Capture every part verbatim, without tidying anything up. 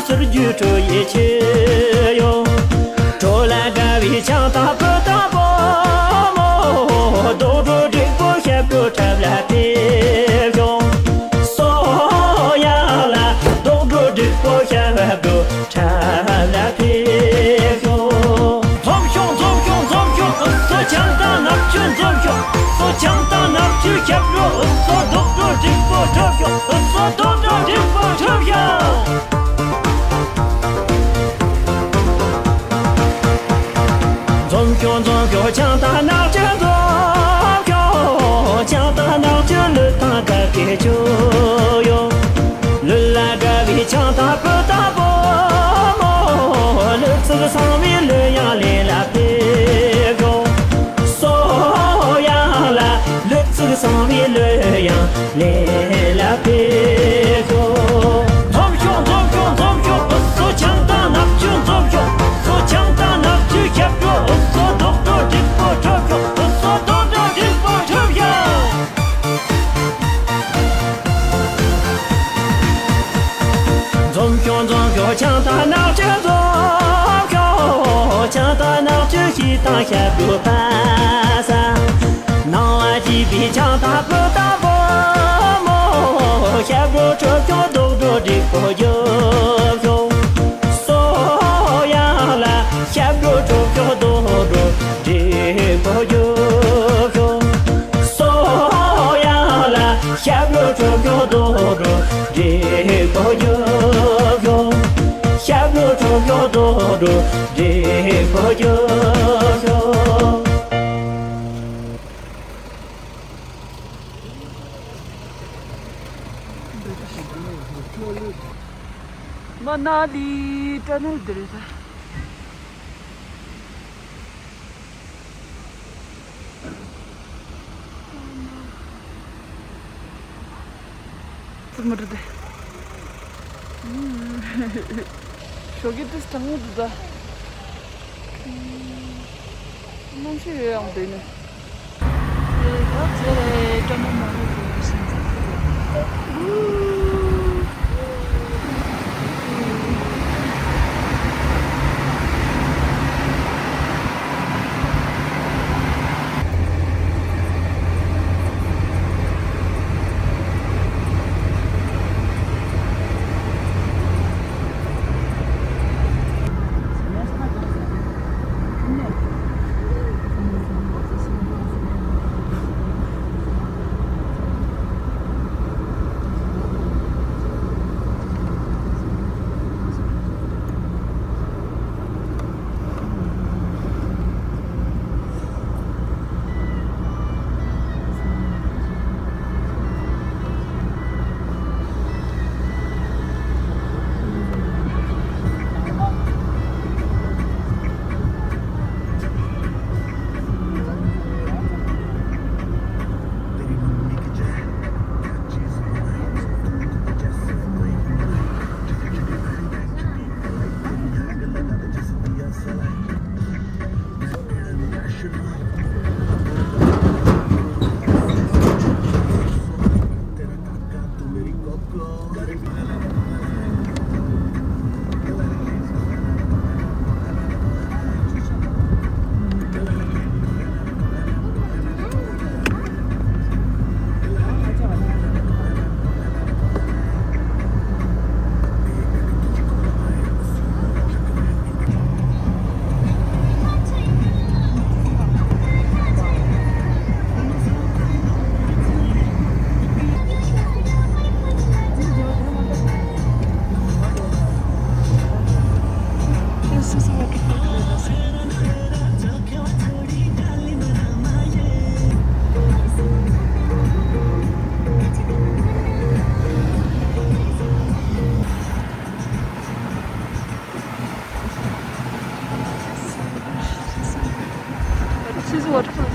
ཟུར་རྒྱུད་སྤྲོ་ཡི་ཆེ་ཡོ། སྤྲོ་ལ་དགའ་བའི་བྱང་ཐང་བུ་དང་བུ་མོ། རྡོག་སྒྲོ་འགྲིག་པོ་ཞབས་བྲོ་འཁྲབ་ལ་ཕེབས་ཤོག་སོ་ཡ་ལ་རྡོག་སྒྲོ་འགྲིག་པོ་ཞབས་བྲོ་འཁྲབ་ལ་ཕེབས་ཤོག་འཛོམས་ཤོག་འཛོམས་ཤོག་འཛོམས་ཤོག་སོ་བྱང་ཐང་ནག་ཆུ་འཛོམས་ཤོག་སོ་བྱང་ཐང་ནག་ཆུ་ཞབས་བྲོ་སོ་རྡོག་སྒྲོ་འགྲིག་པོ་འཁྲབ་ཤོག་སོ་རྡོག་སྒྲོ་འགྲིག་པོ་འཁྲབ་ཤོག་འཛོམས་ཤོག་འཛོམས་ཤོག་བྱང་ཐང་ནག་ཆུ་འཛོམས་ཤོག་བྱང་ཐང་ནག་ཆུ་ལུད་ཐང་དགའ་སྐྱིད་ཆུ་ཡོ། ལུད་ལ་དགའ་བའི་བྱང་ཐང་བུ་དང་བུ་མོ། ལུད་ཚིག་བཟང་བའི་ལུད་ཡང་ལེ་ལ་ཕེབས་ཤོག་སོ་ཡང་ལ་ལུད་ཚིག་བཟང་བའི་ལུད་ཡང་ལེ་ལ་ཕེབས་ཤོག་འཛོམས་ཤོག་འཛོམས་ཤོག་འཛོམས་ཤོག་སོ་བྱང་ཐང་ནག་ཆུ་འཛོམས་ཤོག་སོ་བྱང་ཐང་ནག་ཆུ་ཞབས་བྲོ་སོ་རྡོག་སྒྲོ་འགྲིག་པོ་འཁྲབ་ཤོག་སོ་རྡོག་སྒྲོ་འགྲིག་པོ་འཁྲབ་ཤོག་འཛོམས་ཤོག་འཛོམས་ཤོག་བྱང་ཐང་ནག་ཆུ་འཛོམས་ཤོག་བྱང་ཐང་ནག་ཆུ་སྐྱིད་དང་ཞབས་བྲོ་པ་ས། སྣང་བ་སྐྱིད་པའི་བྱང་ཐང་བུ་དང་བུ་མོ། ཞབས་བྲོ་འཁྲབ་ཤོག་རྡོག་སྒྲོ་འགྲིག་པོ་རྒྱོབ་ཤོག་སོ་ཡང་ལ་ཞབས་བྲོ་འཁྲབ་ཤོག་རྡོག་སྒྲོ་འགྲིག་པོ་རྒྱོབ་ཤོག་སོ་ཡང་ལ་ཞབས་བྲོ་འཁྲབ་ཤོག་རྡོག་སྒྲོ་འགྲིག་པོ་རྒྱོབ་ཤོག་ཞབས་བྲོ་འཁྲབ་ཤོག་རྡོག་སྒྲོ་འགྲིག་པོ་རྒྱོབ་ཤོག་མ་ན་ལི་ཊ་ནལ་འདི་རེད་ད། ཙི་མ་རེད་དེ། ཞོགས་ཀས་ཏིས་གྲང་མོ་འདུག་ད། གནམ་གཤིས་ཡོད་ཡང་བསྡད་ནས། This is waterfall.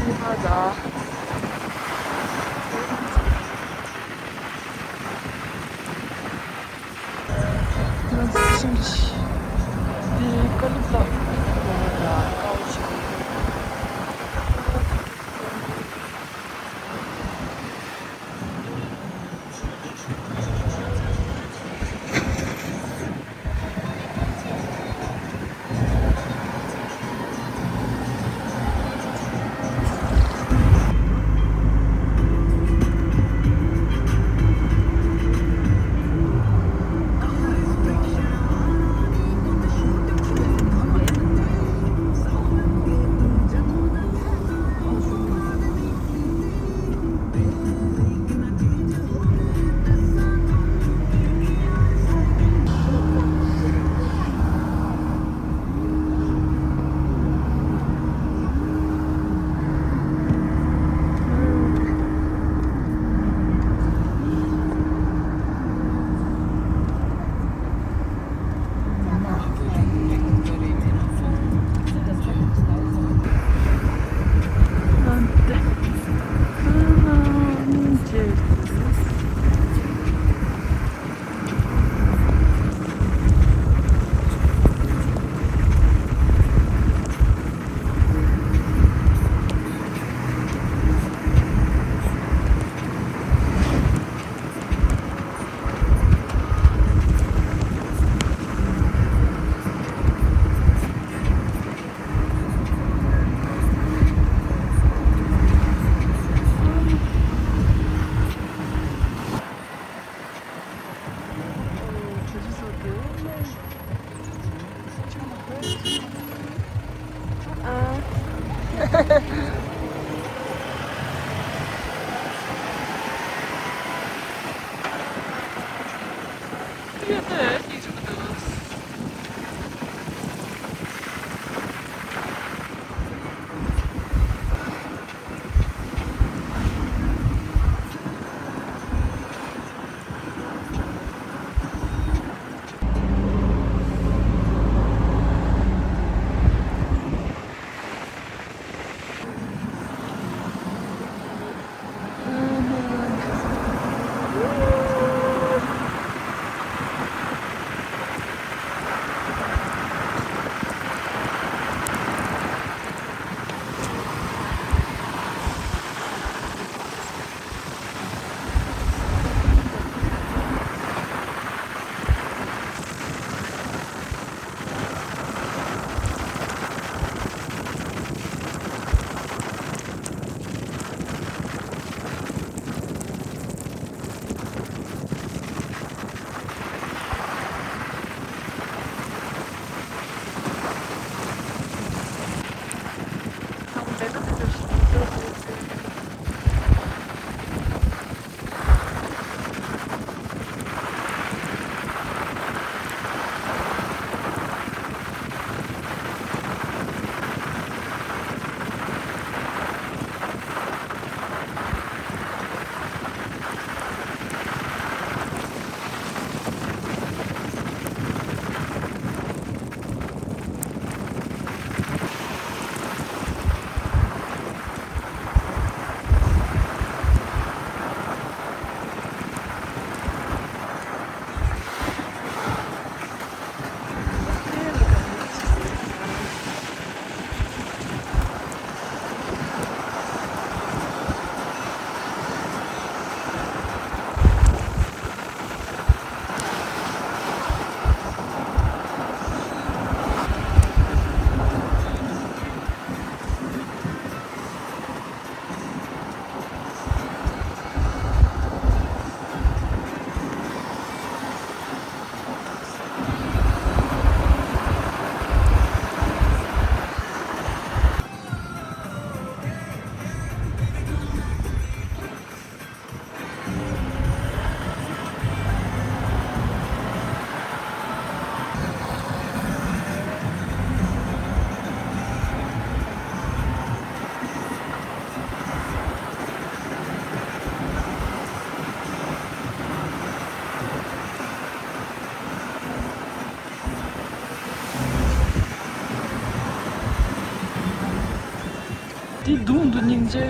དེ་དུང་དུ་སྙིང་རྗེ།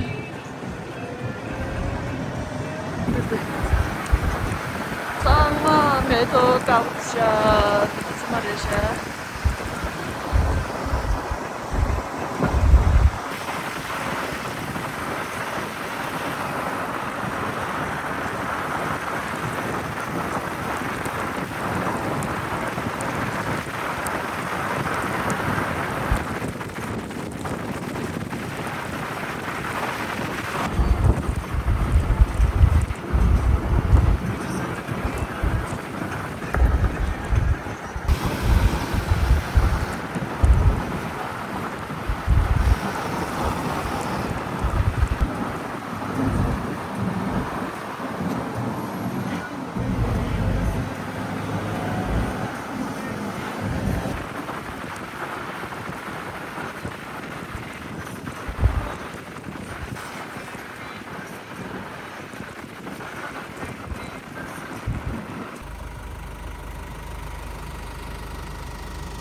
ཚང་མ་མེ་ཏོག་དཀར་པོ་ཤ་ཚང་མ་རེད་ཤག་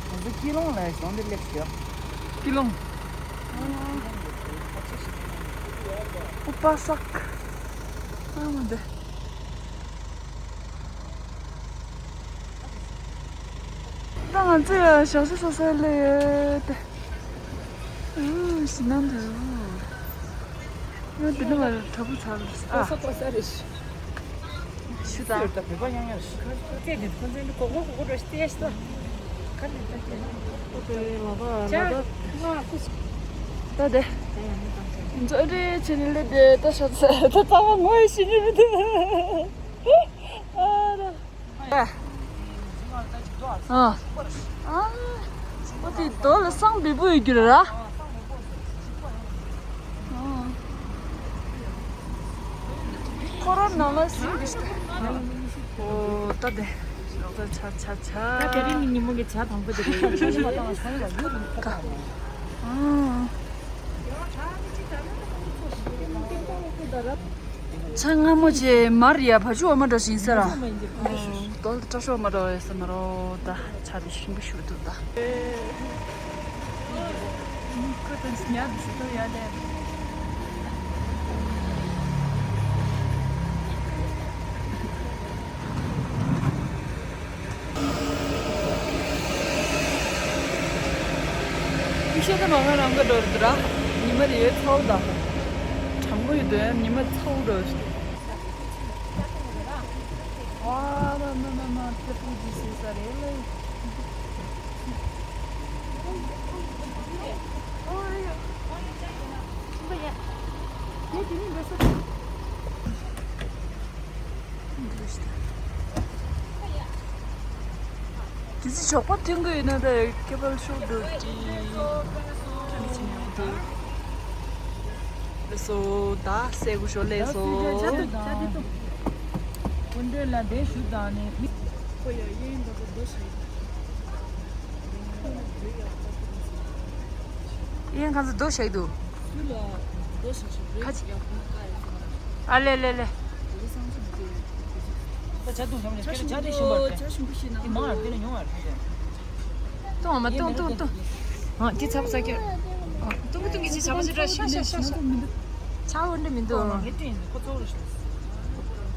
ང་ཚོ་སྐྱིད་ལོང་ལ་ཞོན་དེ་སླེབས་ཤོག་སྐྱིད་ལོང་། ཨུ་པ་སག་ཨ་མ་དེ། ད་ང་ཚོ་ཡང་ཞག་ཤོ་ས་ས་ལས་ཡོད་དེ། ཨུ་ཞི་ནམ་དུ། ང་འདི་ནས་མར་དྲ་འབུ་ཚར་ཨ། ས་པ་ས་རེ་ཞི། ཞུ་དང་། ད་བོད་པ་ཡང་ཡང་ཞི། ཁ་ཚེ་འདི་ཁོ་ཚོའི་གོ་གོ་གོ་གོ་རོ་ཤི་ཏེ་ཤི་ད། ཁ་ནས་ད་ཁྱེད། ཨོ་ཏེ་ལ་ད་ལ་ཅག་ད། ང་ཁུ་སི། ད་དེ། མཛོད་རེ་ཆེ་ནི་ལེ་དེ་ད་ཤ་ཚ་ད་ཚ་བ་ངོ་ཡི་ཤི་ནི་མི་འདུག་ཨ་ར། ཨ། ཨ། ཨོ་དེ་རྡོ་ལ་སང་བི་བུ་ཡོད་རྒྱུ་ར། ཨ། ཁོ་རང་ནང་ལ་སིང་གི་ཤི། ཨོ་ད་དེ། ད་ཆ་ཆ་ཆ། ད་དེ་རིང་ཉིན་མོ་གི་ཇ་དང་པོ་དེ་རེད། ཨ། ཆ་སྔ་མོ་བྱས་མར་ཡ་བ་ཕྱུགས་འོ་མ་འདྲ་ཞིག་ཡིན་ས་ར། རྡོ་ལ་སྐྲ་ཤོག་མ་འདྲ་ཡོད་ས་མ་རོ། ད་ཆ་དེ་ཤིང་པོ་ཤུགས་འདུག་ད། ཁོ་དང་ཉ་དུ་སུ་ཐོ་ཡ་ལེ། ཤེས་ད་མ་ང་རང་ག་འགྲོ་རེད་ར། ཉི་མ་རེ་ཚ་བོ་ད། གྲང་མོ་ཡོད་དོ་ཡ་ཉི་མ་ཚ་བོ་འགྲོ་ཞིག་ཨ་མ་མ་མ་མ་ཏེ་པུ་ཇི་སི་ས་རེད་ལེ། ཨོ་ཡ། ཡ་དེ་ནི་འགྲོ་ས། དེ་ཚེ་ཞོགས་པ་ཐོན་གི་ཡོད་ན་ད་སྐེད་པ་ཤོར་འགྲོ་གི། ཐོན་གི་ཕྱིན་ཡོང་འགྲོ། ལགས་སོ། ད་སེ་གུ་ཤོ་ལེ་སོ། ཆ་དེ་ཏོ། ཆ་དེ་ཏོ། སྐུ་མདུན་ལ་འདས་ཞུ་དང་ནི་མི། ཁོ་ཡ་ཡིན་འདུག་གོ། འདུག་ཞེས། ཡིན་གང་ཚོ་འདུག་ཞེས་འདུག་སུ་ལ་འདུག་ཞེས་ཞུ་རེད། ཁ་ཅིག་ཡག་པོ་ཀ་ཡ་སོང་། ཨ་ལེ་ལེ་ལེ། འདུག་སང་ཚོ་འདུག་ད་ཆ་དུང་བྱམས་ནས་ཆ་ཞིམ་པོ་ཆ་དེ་ཞིམ་པ་རེད། ཆ་ཞིམ་པོ་ཞིག་ན་དེ་མང་བ་དེ་ལ་ཉུང་བ་རེད། ཏུང་ཨ་མ་ཏུང་ཏུང་ཏུང་། ཨ་དེ་ཚབ་ཚ་ཁྱོད། ཨ་ཏུང་ཏུང་གི་ཅི་ཆ་བ་ཅི་འདྲ་ཤ་ཤ་ཤ་ཤ། ཆ་འོ་འདྲ་མི་འདུག་ཨ་མ་ངས་ཏུང་ཡིན་ཁོ་ཚོ་རུ་ཤི།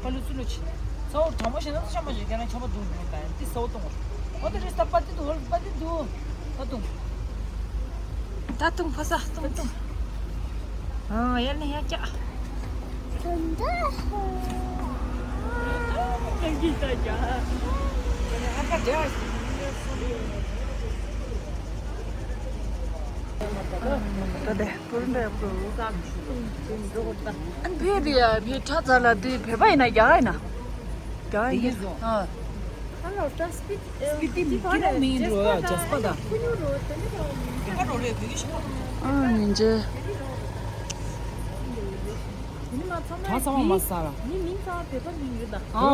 ཁ་ལུ་ཚུ་ལུ་ཆི། ཚ་བོ་དྲང་མོ་ཞེ་ན་ཤ་མ་ཞིག་ཁྱེད་རང་ཆ་བ་འདུག་འདུག་ད་ཡིན་ཏི་སོ་ཏུང་། འོ་དེ་རེས་ད་པ་ཏི་འདུག་པ་ཏི་འདུག་ད་ཏུང་། ད་ཏུང་ཕ་ས་ཏུང་ཏུང་། ཨ་ཡར་ནས་ཡར་བཀྱག་ཨན་བོད་དེ་ཡ་བོད་ཁྲ་ཚ་ལ་དེ་བོད་པ་ཡིན་ན་རྒྱ་གར་ཡིན་ན། རྒྱ་གར་ཡིན་ཨ། ཧ་ལོ་ད་སྤི་ཏི། སྤི་ཏི་ཀི་རོ་མིན་རོ་ཡ་ཇ་སྤ་ད། ཁུ་ཉུ་རོ་དེ་ནི་རོ་མིན་ད། ཨ་མིན་ཇེ། ད་ཚང་མ་མ་ས་ར། མི་མིན་ཚང་བོད་པ་མིན་ཡོད་ད། ཨ། སོ་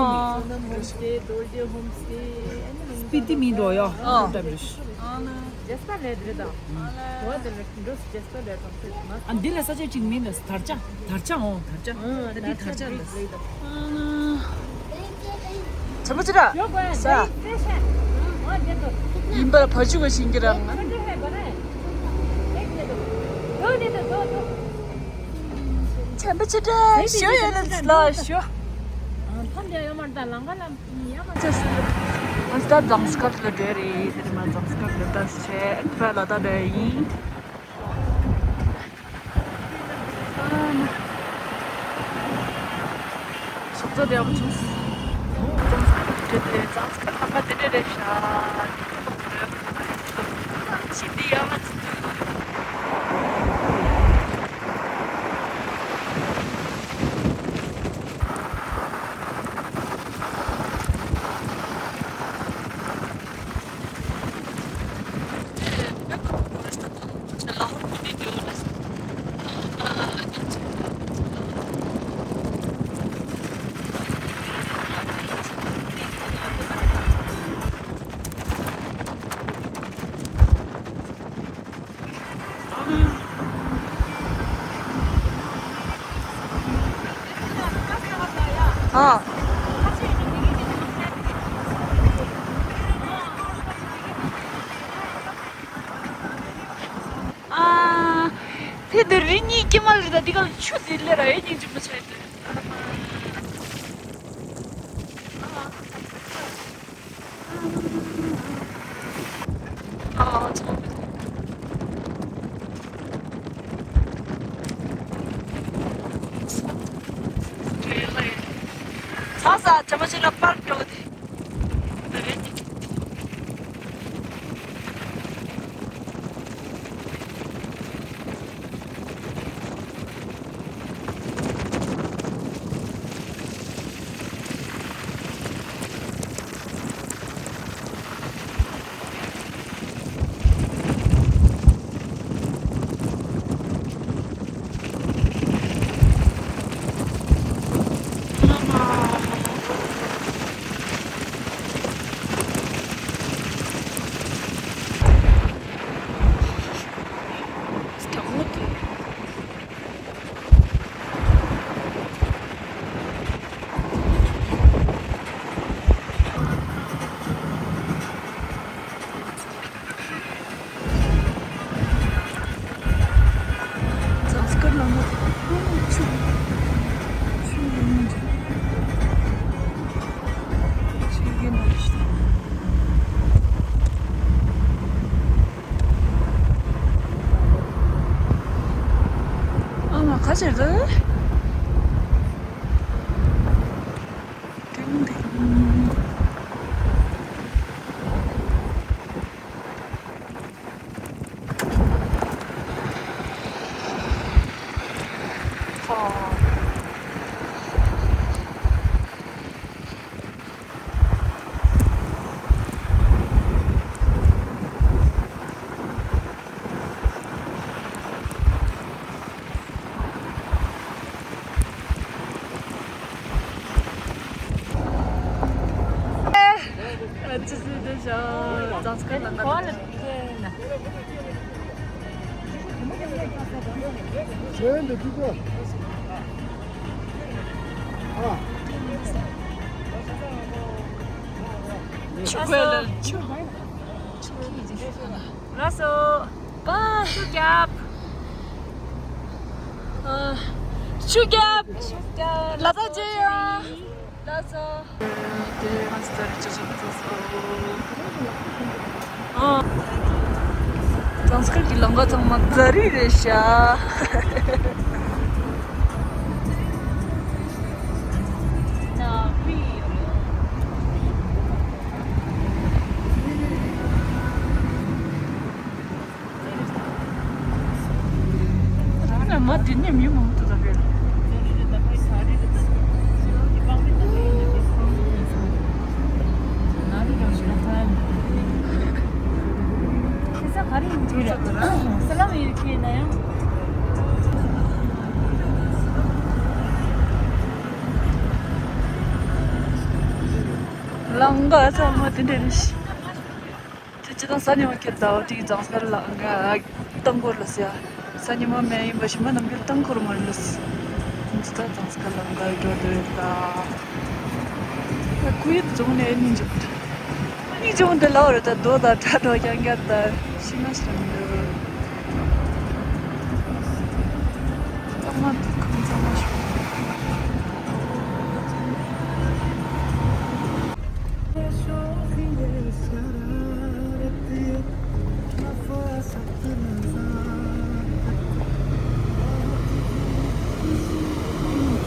ནམ་ཧོམ་སྟེ་རྡོ་རྗེ་ཧོམ་སྟེ་ཨ་ནི་མིན་སྤི་ཏི་མིན་རོ་ཡ། ཨ་ཨ་ལ་ཇ་སྤ་ལས་དེ་ད། ཨ་ལ་འགྲོ་ཇ་སྤ་ལས་དང་ཚེ་མ། ཨ་འདི་ལ་ས་ཆ་གཅིག་མིན་ན་དར་ཆ། དར་ཆ་འོང་དར་ཆ། ཨ་ད་འདི་དར་ཆ་འདི། ཆེན་པོ་ཅི་ར། ས། ཡིན་པར་བ་ཅུ་ག་ཤིང་གི་རང་ན། ཆེན་པོ་ཅི་ར་ཞོ་ཡོད་ལ་ལ་ཞོ། ཨ་ད་ཟངས་དཀར་ལ་འགྲོ་རེད། དེ་མ་ཟངས་དཀར་ལ་ད་ཆེ་ཕ་ལ་ད་འགྲོ་ཡིན། ཟངས་དཀར་དེ་ཡག་པོ་བྱུང་། ཟངས་དཀར་དེ་ཟངས་དཀར་ལམ་ཁ་དེ་འདྲ་རེད་ཤག་ཞིག་འདི་ཡག་པོ་ཅིག་འདུག་ཨ། ཨ། ཚེ་འདི་རི་གཉིས་ཀྱི་མ་ལི་ད་འདི་ག་ལ་ཆུ་འདི་ལས་ར་ཡེ་སྙིང་རྗེ་མོ་ཆགས་འདུག་ཨ། ཚང་ས་ཇ་མ་ཆེ་ལ་པར་འགྲོ་དེ། ཟངས་དཀར་ལམ་ཁ་ཆུ་ཆུ་ཡིན། ཆུ་རྒྱུན་ནང་ཨ་མ་ཁ་ཕྱིར་དུ། ཏིང་ཏིང་། ཨོ། ཟངས་དཀར་ལམ་ཁ། ཁྱོད་འདི་ཅི་གོ། ཨ། ཆུ་བོ་ལ་ཆུ། ལགས་སོ། པ། ཆུ་རྒྱབ། ཨ། ཆུ་རྒྱབ། ཆུ་རྒྱབ། ལ་དྭགས་མཇལ་ཡོང་། ལགས་སོ། དེ་ང་ཚོ་ད་རེས་ཆུ་ཚོད་ཚོ་སོ། ཨ། ཟངས་དཀར་གྱི་ལམ་ཁ་ཚང་མ་རྫ་རི་རེད་ཤག་ཨ་མ་དེ་ནས་མི་མང་པོ་འདུག་ད་དཔེ། ལམ་ཁ་ཚང་མ་དེ་འདྲ་རེད་ཤག་དེ་སྤྱིར་བཏང་ས་ཉི་མ་ཁྱེར་ཟླ་བ་དེའི་ཟངས་དཀར་ལ་ང་ཏང་གོར་ལ་ཟེར། ས་ཉི་མ་མེད་ཡིན་པ་ཞིག་མ་ནམ་རྒྱུན་ཏང་གོར་མ་ལུས། ཁྱིམ་ཚང་ཟངས་དཀར་ལ་ང་འགྲོ་འདོད་ལ། ཁུ་ཡིད་རྫོང་ནས་གཉིས་འཇོག་གཉིས་འཇོག་འདི་ལའོ་རེད་ད་རྡོ་དང་བྲག་འགྲོ་རྐྱང་རྐྱང་དང་ཤིང་ནགས་ཤིག་རང་འདུག་ཨ་མ་དུ་ཁང་ཚང་མ་ཞིག་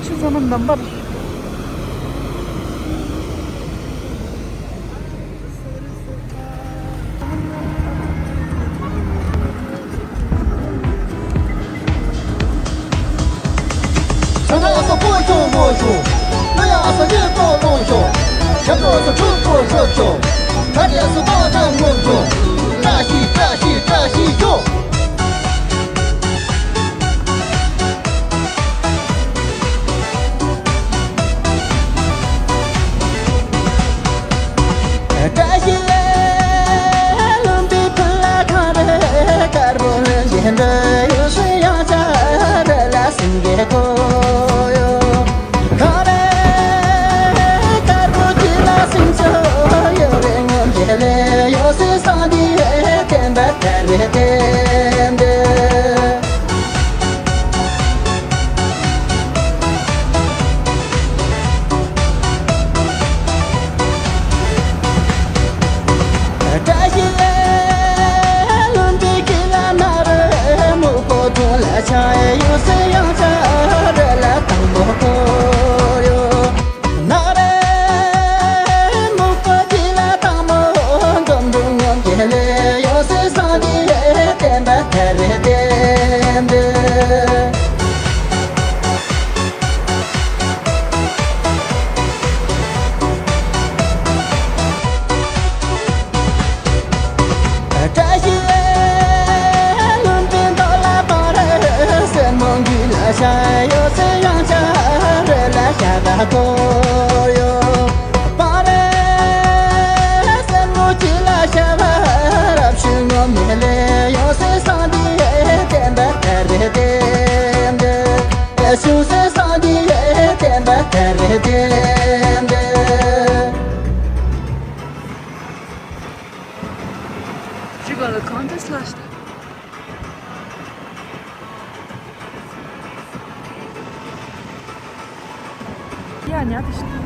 ཆུ་ཚང་མ་འདམ་པར། བཀྲ་ཤིས་ལྷུན་པོའི་ཕུ་ལ་གངས་རི་དཀར་པོ་ལ་འགྲན་འགྲོ་ཡོད་སྲིད་ཡང་བྱ་རི་ལ་སེང་གེ་ཐོ་ཡོ། གངས་རི་དཀར་པོ་དཀྱིལ་ལ་སེང་ཆུ་ཡོད་རེད། སྔོན་གྱི་ལས་ཡོད་སྲིད་སངས་རྒྱས་བསྟན་པ་དར་བའི་རྟེན་འདི། བཀྲ་ཤིས་ལྷུན་པོའི་དཀྱིལ་ལ་ན་རེ་སྨུག་པོ་དུང་ལ་ཆ་ཡོད་སྲིད་ཡང་བྱ་རི་ལ་དང་པོ་ཐོ་ཡོ། ན་རེ་སྨུག་པོ་དཀྱིལ་ལ་དང་པོ་འཛོམས་འདུག་སྔོན་གྱི་ལས་ཡོད་སྲིད་སངས་རྒྱས་བསྟན་པ་དར་བའི་རྟེན་འདི། བཀྲ་ཤིས་ལྷུན་པོའི་མདོག་ལ་སྤང་རི་སེར་མོ་འགུལ་ལ་ཤར་ཡོད་སྲིད་ཡང་བྱ་རི་ལ་ཤ་དང་ཐོ་ཡོ། སྤང་རི་སེར་མོ་དཀྱིལ་ལ་ཤ་བ་རབ་ཞུ་ངོ་མི་ལས་ཡོད་སྲིད་སངས་རྒྱས་བསྟན་པ་དར་བའི་རྟེན་འདི། བྱུང་སྲིད་སངས་རྒྱས་བསྟན་པ་དར་བའི་རྟེན་འདི། ཅི་ག་ལ་གང་དུ་སླེབས་ཤག་ཡ་ཉལ་དུ་ཤི།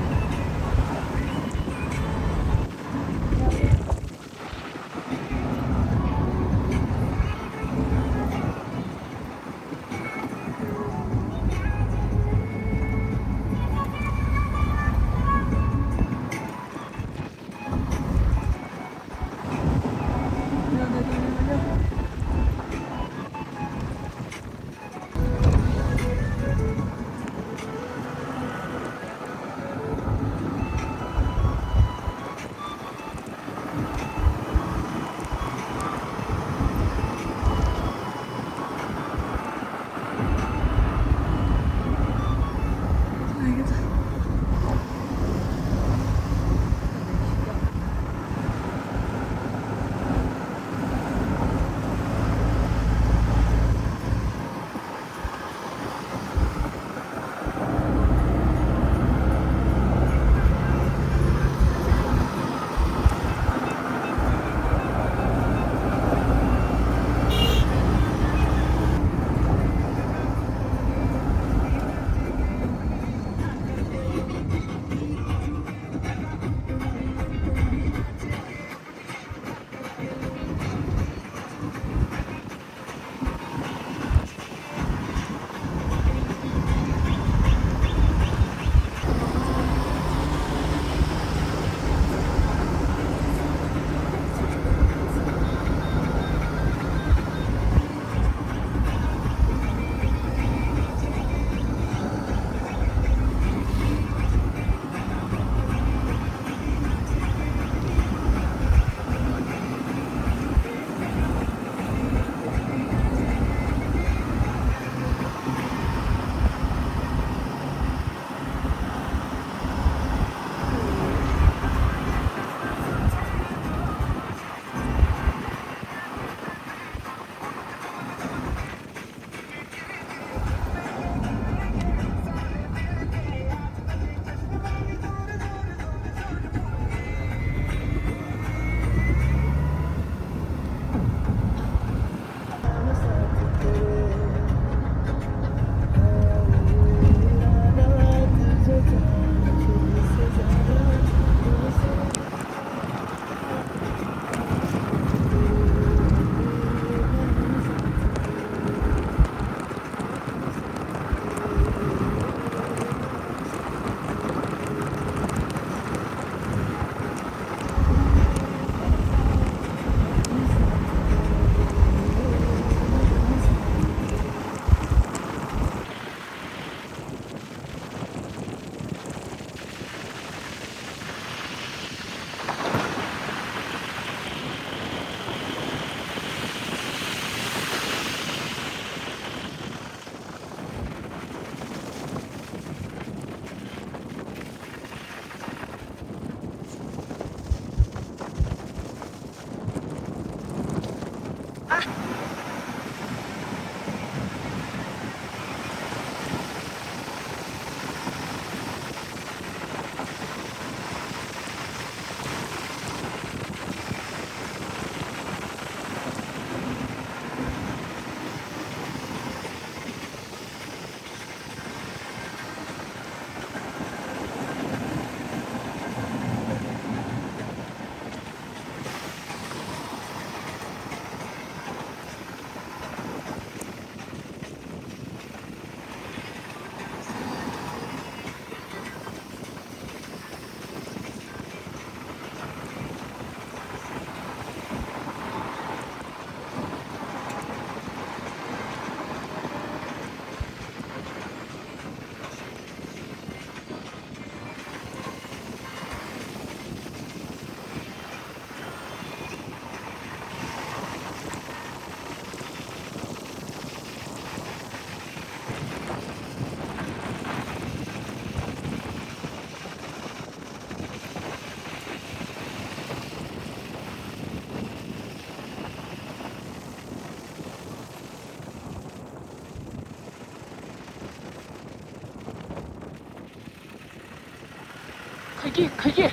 ཁ་ཡེ།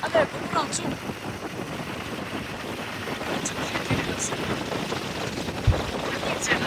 ཨ་ལས་གོ་བོ་རང་བྱུང་། རང་བྱུང་རི་དེ་རི་ལ་སོང་། ཁ་ཡེ་བྱས་ན།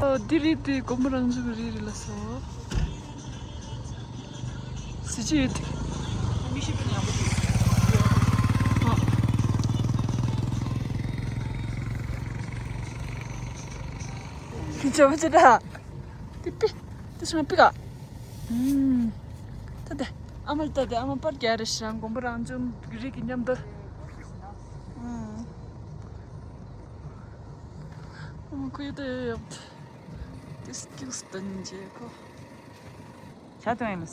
ཨོ། འདི་རི་དེ་གོ་བོ་རང་བྱུང་གི་རི་རེད་ལགས་སོ། གཟི་བརྗིད་ཡོད་དེ། མི་ཤེས་པ་ནི་ཡག་པོ་འདུག་ཨ། ཁྱོད་ཅག་ཅི་འདྲ། དེ་པི། དེ་སོང་པི་ག་ཨུམ། ད་དེ། ཨ་མ་ལ་ད་དེ་ཨ་མ་པར་རྒྱག་རེ་ཞིག་གོ་བོ་རང་བྱུང་རི་གི་མཉམ་དུ། ཨུམ། ཨ་མ་ཁོ་ཡོད་དེ་ཡོད། དེ་སྐྱུགས་སྟོན་རྗེས་ཁོ། ཆ་དོན་ཡིན་ལ།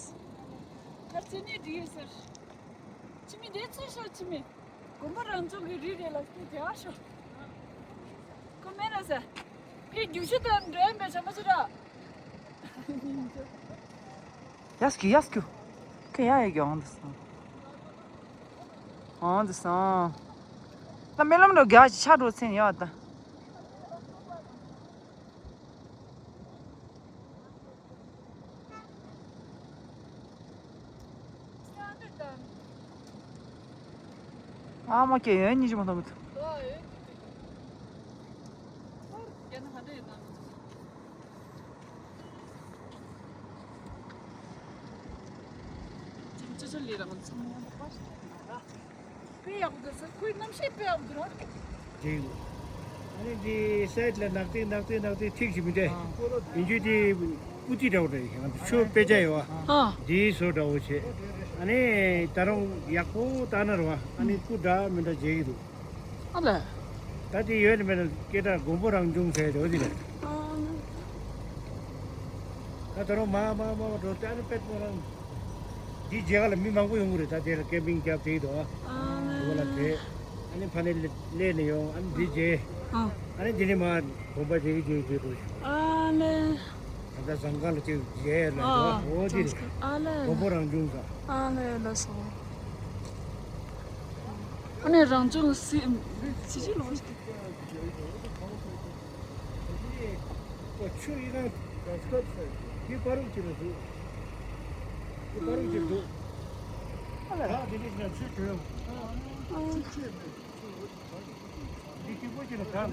ཁར་ཚེ་ནས་འགྲིག་ཡོད་ཟེར། ཁྱིམ་མི་དེ་ཚོས་ཤོག་ཁྱིམ་མི། དགོན་པ་རང་ཚོ་གི་རི་རེད་ལ་སྐྱེས་དེ་ཨ་ཤོག་ཁོ་མེད་ན་ཟེར། ཕའི་རྒྱུག་ཤུལ་དུ་འགྲོ་ཡ་མེད་བྱ་མ་ཅི་ར། ཡ་སྐྱུ་ཡ་སྐྱུ། ཁོ་ཡ་ཡ་གི་འོང་དུ་སོང་། འོང་དུ་སོང་། ད་རྨི་ལམ་རུ་རྒྱ་ཆ་འགྲོ་ཚན་ཡོད་ད། ཨ་མ་ཀྱེ་ཡོན་གཉིས་ཀྱི་མ་མཐོང་གི་འདུག་དཔེ་ཡག་པོ་འདུག་ཟེར། ཁོའི་རྣམ་ཤེས་དཔེ་ཡག་པོ་འདུག་ར། དེ། ཨ་ནི་དེ་སའིད་ལ་ནག་ཏིང་ནག་ཏིང་ནག་ཏིང་ཐིག་ཞིག་མི་འདྲ། ཡིན་རྒྱུ་དེ་སྤུ་ཏི་འདྲ་བོ་འདྲ་ཡིན། ང་ཚོ་ཆུ་དཔེ་ཆ་ཡོད་བ། ཨ། དེའི་བཟོ་འདྲ་བོ་བྱས། ཨ་ནི་ད་རུང་ཡག་པོ་ལྟ་ན་རེད་བ། ཨ་ནི་སྤུ་འདྲ་མི་འདྲ་མཇལ་གྱི་འདུག་ཨ་ལས། ད་དེ་ཡོད་ནི་མེད་ན་སྐད་གྲགས་མགོན་པོ་རང་བྱུང་ཟེར་དེ་འོ་དེ་རེད། ཨ། ད་ད་རུང་མ་མ་མ་འགྲོ་དེ་ཨ་ནི་པད་མོ་རང་། འདི་མཇལ་ཁ་ལ་མི་མང་པོ་ཡོང་གི་རེད། ད་དེ་ལ་ཀེམ་པིང་རྒྱབ་དེ་དོ། ཨ་ལས། འོ་ལ་དེ། ཨ་ནི་ཕ་ནས་སླེབས་ནས་ཡོང་། ཨ་ནི་འདི་མཇལ། ཨ། ཨ་ནི་འདི་ནས་མ་དགོན་པ་དེ་གི་དེ་དེ་འགྲོ་ཞིག་ཨ་ལས། ད་ལྟ་ཟངས་དཀར་ལ་ཅིག་མཇལ་ལ་འགྲོ། ཨ། འོ་དེ་རེད། ཨ་ལས། མགོན་པོ་རང་བྱུང་ས། ཨ་ལས་ལགས་སོ། ཨ་ནི་རང་བྱུང་སི་སི་ཅི་ལོ། ཆུ་ཡི་རང་དེ་པ་རུག་ཅིག་ལ་འདུག་དེ་པ་རུག་ཅིག་འདུག་ཨ་ལ་རག་དེ་འདྲ་ཞིག་ན་ཆུ་དྲོན། ཨ། ཆུ་ཆེ་མེད། དེ་སྐྱིད་པོ་ཅིག་ལ་གང་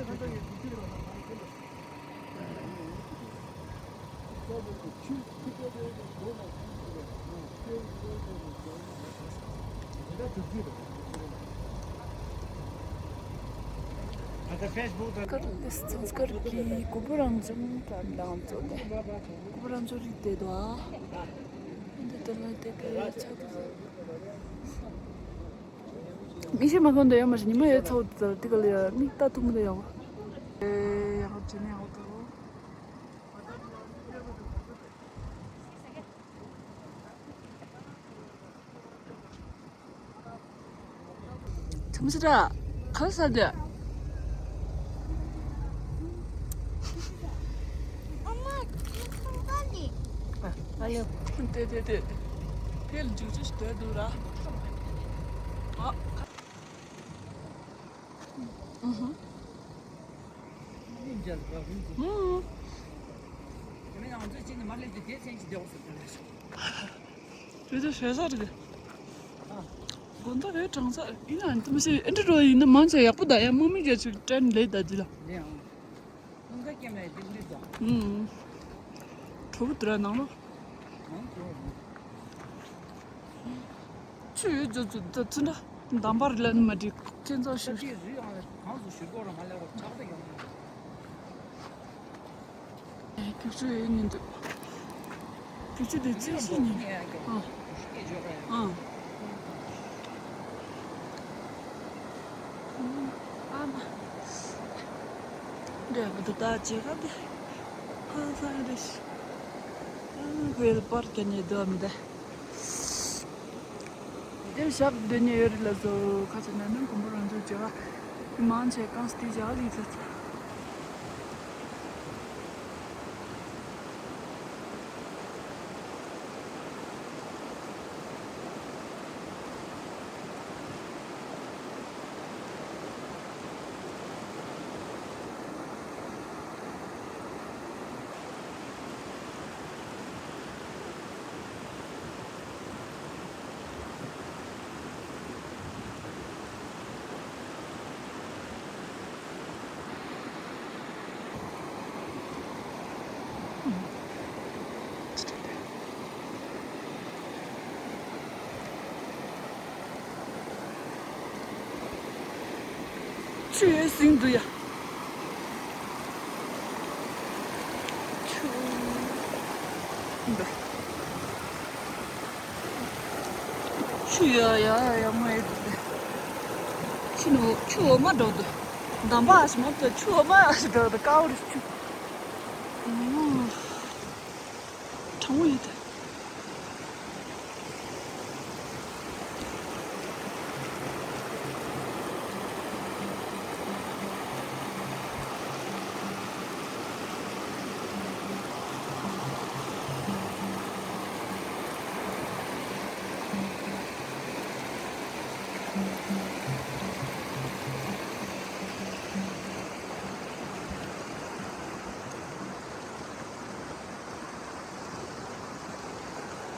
ཀར་ལེས་ཚང་སྐར་གྱི་གོ་བོ་རང་བྱུང་དང་ཚོ་དེ། གོ་བོ་རང་བྱུང་རིག་དེ་དོ་ཨ། འདི་ལྟར་མ་དེ་ག་ཆགས་ཀྱི་མི་ཤེས་མ་གང་འདྲ་ཡོད་མ་རེད། ཉི་མ་ཡོད་ཚོད་དེ་ག་ལ་ཡ་མིག་ལྟ་ཐུབ་མི་འདྲ་ཡོད། ཨེ་ཡག་པོ་བྱས་ནས་ཡག་པོ་འདུག་ཁྲམ་སི་ར། ག་ས་དེ། ཨ་མ། ཁྱེད་ཚང་ག་ནས། ཨ་ཡོ། དེ་དེ་དེ། དེ་ལ་འཇུག་ཆུ་ཞིག་དོད་འདུག་ར། ཨ། ཨུ་ཧུ། ཨུ་ཧུ། དེ་ནས་ང་ཚོས་ཅི་ནས་མ་སླེབས་ཏེ་དེ་མཚན་གྱི་བདེ་བོ་སུ་དེ་ལས་སོང་། དེ་དེ་ཞེ་ས་རེད། དགོན་པ་རེད་གྲྭ་ས་ཡིན་ན་དེ་མི་ཤེས། ཨེ་འདྲ་འགྲོ་ཡིན་ན་མང་ཆེ་ཡག་པོ་ད་ཡ་དམག་མི་རྒྱ་ཆུ་ཏྲན་ལེ་ད་དེ་ལ། ལེ་ཨང་། ཀུན་དགའ་སྐྱེ་མེད་དེ་འདྲ་ད། ཨུམ། གྲོ་བོ་དེ་ར་ནང་ལོ། ནང་གྲོ་བོ་ནང་། ཆུ་ཡོད་ཚོད་ཚོད་ད་ཚུན་ད་འདམ་པར་ལ་ནི་མ་འགྲིག་ཁྱེད་ཚོ་ཞུ། ད་དེ་རི་ཨང་གང་སུ་ཞུ་གོ་ར་མ་ལེ་བ་ཆག་ད་ཡོང་། ཁྱུག་ཆུ་ཡོད་ཉིན་དུ། ཁྱུག་ཆུ་དེ་ཅི་ཞིག་ཉིན། ཨ། ཨ། ཨ་མ། འདྲ་བུ་དུ་ད་ཅི་ག་དེ། ཁོ་ཚང་རེ་ཞིག་ཝེལ་པར་གྱི་ནས་སྡོད་མི་འདི། འདིར་ཞབས་སྡོད་ཉེ་ཡོད་རེད་ལ་བཟོ་ཁ་ཆེ་ན་ནི་གོམ་པ་རང་ཚོ་བྱ་བ་མང་ཆེ་གང་སྟེ་བྱ་བ་ལས་ཚོད། ཆུ་ཡོད་ཟིན་འདུག་ཡ། ཆུ། འདི། ཆུ་ཡ་ཡ་ཡ་མ་ཡོད་འདུག་ཆུ་ནུ་ཆུ་འོ་མ་འགྲོ་འདུག་འདམ་བག་ཞིག་མ་གཏོགས་ཆུ་འོ་མ་ཞིག་འགྲོ་འདུག་དཀར་པོ་རེད་ཆུ། གྲང་མོ་ཡོད་དེ།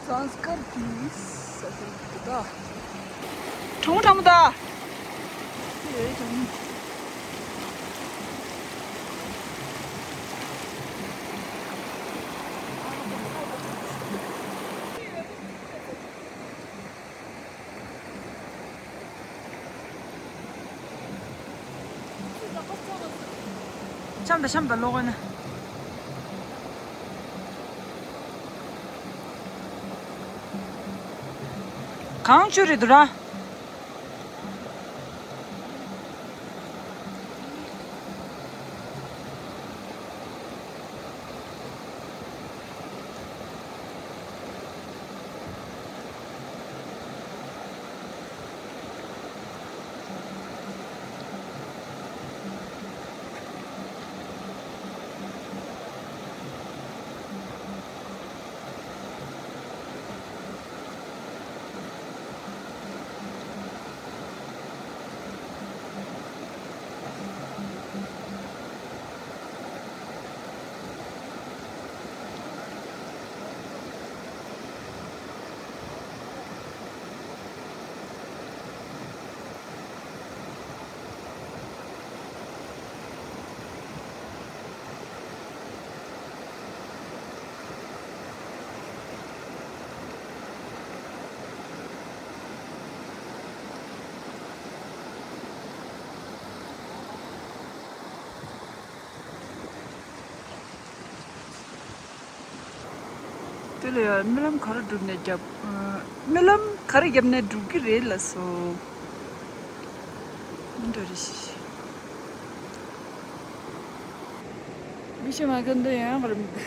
Sanskar please. ཁྲོང་ཁྲོང་ད། ཤམ་ད་ཤམ་ད་ལོག་ན། གང་བཅུ་རེད་འདུག་ར། དེ་ལ་ཡང་རྨི་ལམ་ག་རེ་བསྒྲུབས་ནས་བརྒྱབ། རྨི་ལམ་ག་རེ་བརྒྱབ་ནས་འགྲུབ་ཀྱི་རེད་ལགས་སོ། འདྲ་རེད་ཤི། མི་ཤེས་མ་གི་འདི་ཡང་བར་མི་འདུག་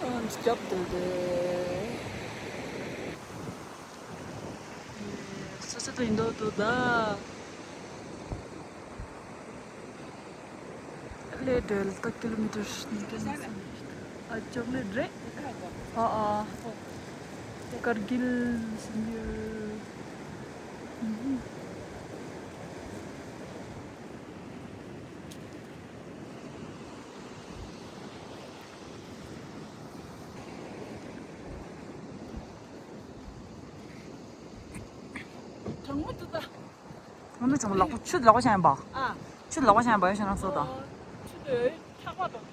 ཨ་འདི་རྒྱབ་འདུག་སྟེ། སོ་སོ་དང་ཡིན་མདོག་འདུག་ད། ལས་འབྲེལ་ད་ཀི་ལོ་མི་ཊར་ཉིས་བརྒྱ་ཨ་ཅོག་ལེ་ཊི་རེད། ཨ་ཨ། ཀར་གིལ་སིམ་བྷོལ། གྲང་མོ་འདུག་ད། ང་ཚོ་ཚང་མ་ལག་པ་ཆུ་ལག་པ་བཤམས་པ། ཨ། ཆུ་ལག་པ་བཤམས་པ་ཡོད་ཤེས་ན་སོ་དང་། ཆུ་དེ་འཁྱག་པ་དང་།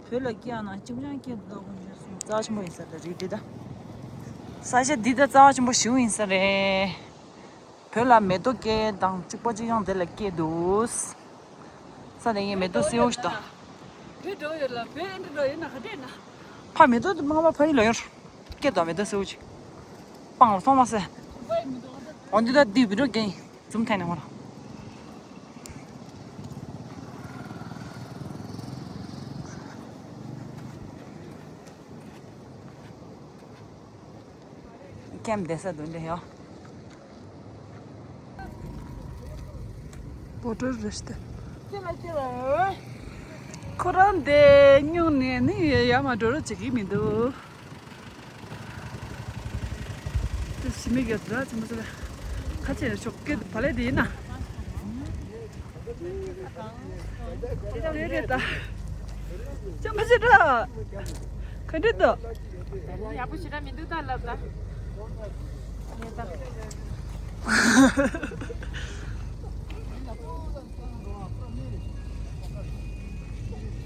བོད་ལ་སྐྱེས་ན་ཅིང་ཅང་སྐྱེས་འདུག་ད་དགོན་ཆེན་སོང་རྩ་ཆེན་པོ་ཡིན་ས་རེད་དེ་ད། ས་ཆ་འདི་ད་རྩ་བ་ཆེན་པོ་ཞིག་ཡིན་ས་རེད། བོད་ལ་མེ་ཏོག་སྐྱེ་དང་གཅིག་པ་གཅིག་རྐྱང་དེ་ལ་སྐྱེ་འདུག་ས་དེ་ངས་མེ་ཏོག་སེར་པོ་ཞིག་དང་། བོད་འགྲོ་ཡོད་ལ་བོད་ཨེ་འདྲ་འགྲོ་ཡོད་ན་ག་འདྲས་ན། ཕ་མེ་ཏོག་དེ་མ་ཕ་ཡིན་ལ་ཡོད། སྐྱེ་དང་མེ་ཏོག་སེར་པོ་ཅིག་སྤང་ལ་སོང་མ་སེ། འོ་འདི་ད་འདི་བི་འགྲོ་རྒྱན་ཡིན། ཛུམ་ཐེངས་ནས་ཧོ་ར། ཀེམ་བསྡད་ས་དུ་འདྲ་ཡོད། བོ་ཊར་རེ་སྟེ། ཁོ་རང་དེ་སྨྱུང་ནས་ནི་ཡར་མར་འགྲོ་རོགས་བྱེད་ཀྱི་མི་འདུག་དེ་ཞི་མི་ག་དུ་ར་ཚིམ་པ་ཚ་ལ། ཁ་ཆེ་ཤོག་སྐད་བ་ལས་དེ་ཡིན་ན། དེ་རེད་ད། ཅམ་པ་ཆེ་དྲག་ག་འདྲ་འདུག་ཡག་པོ་ཞེ་དྲག་མི་འདུག་ད་ལབ་ད། ངས་ད།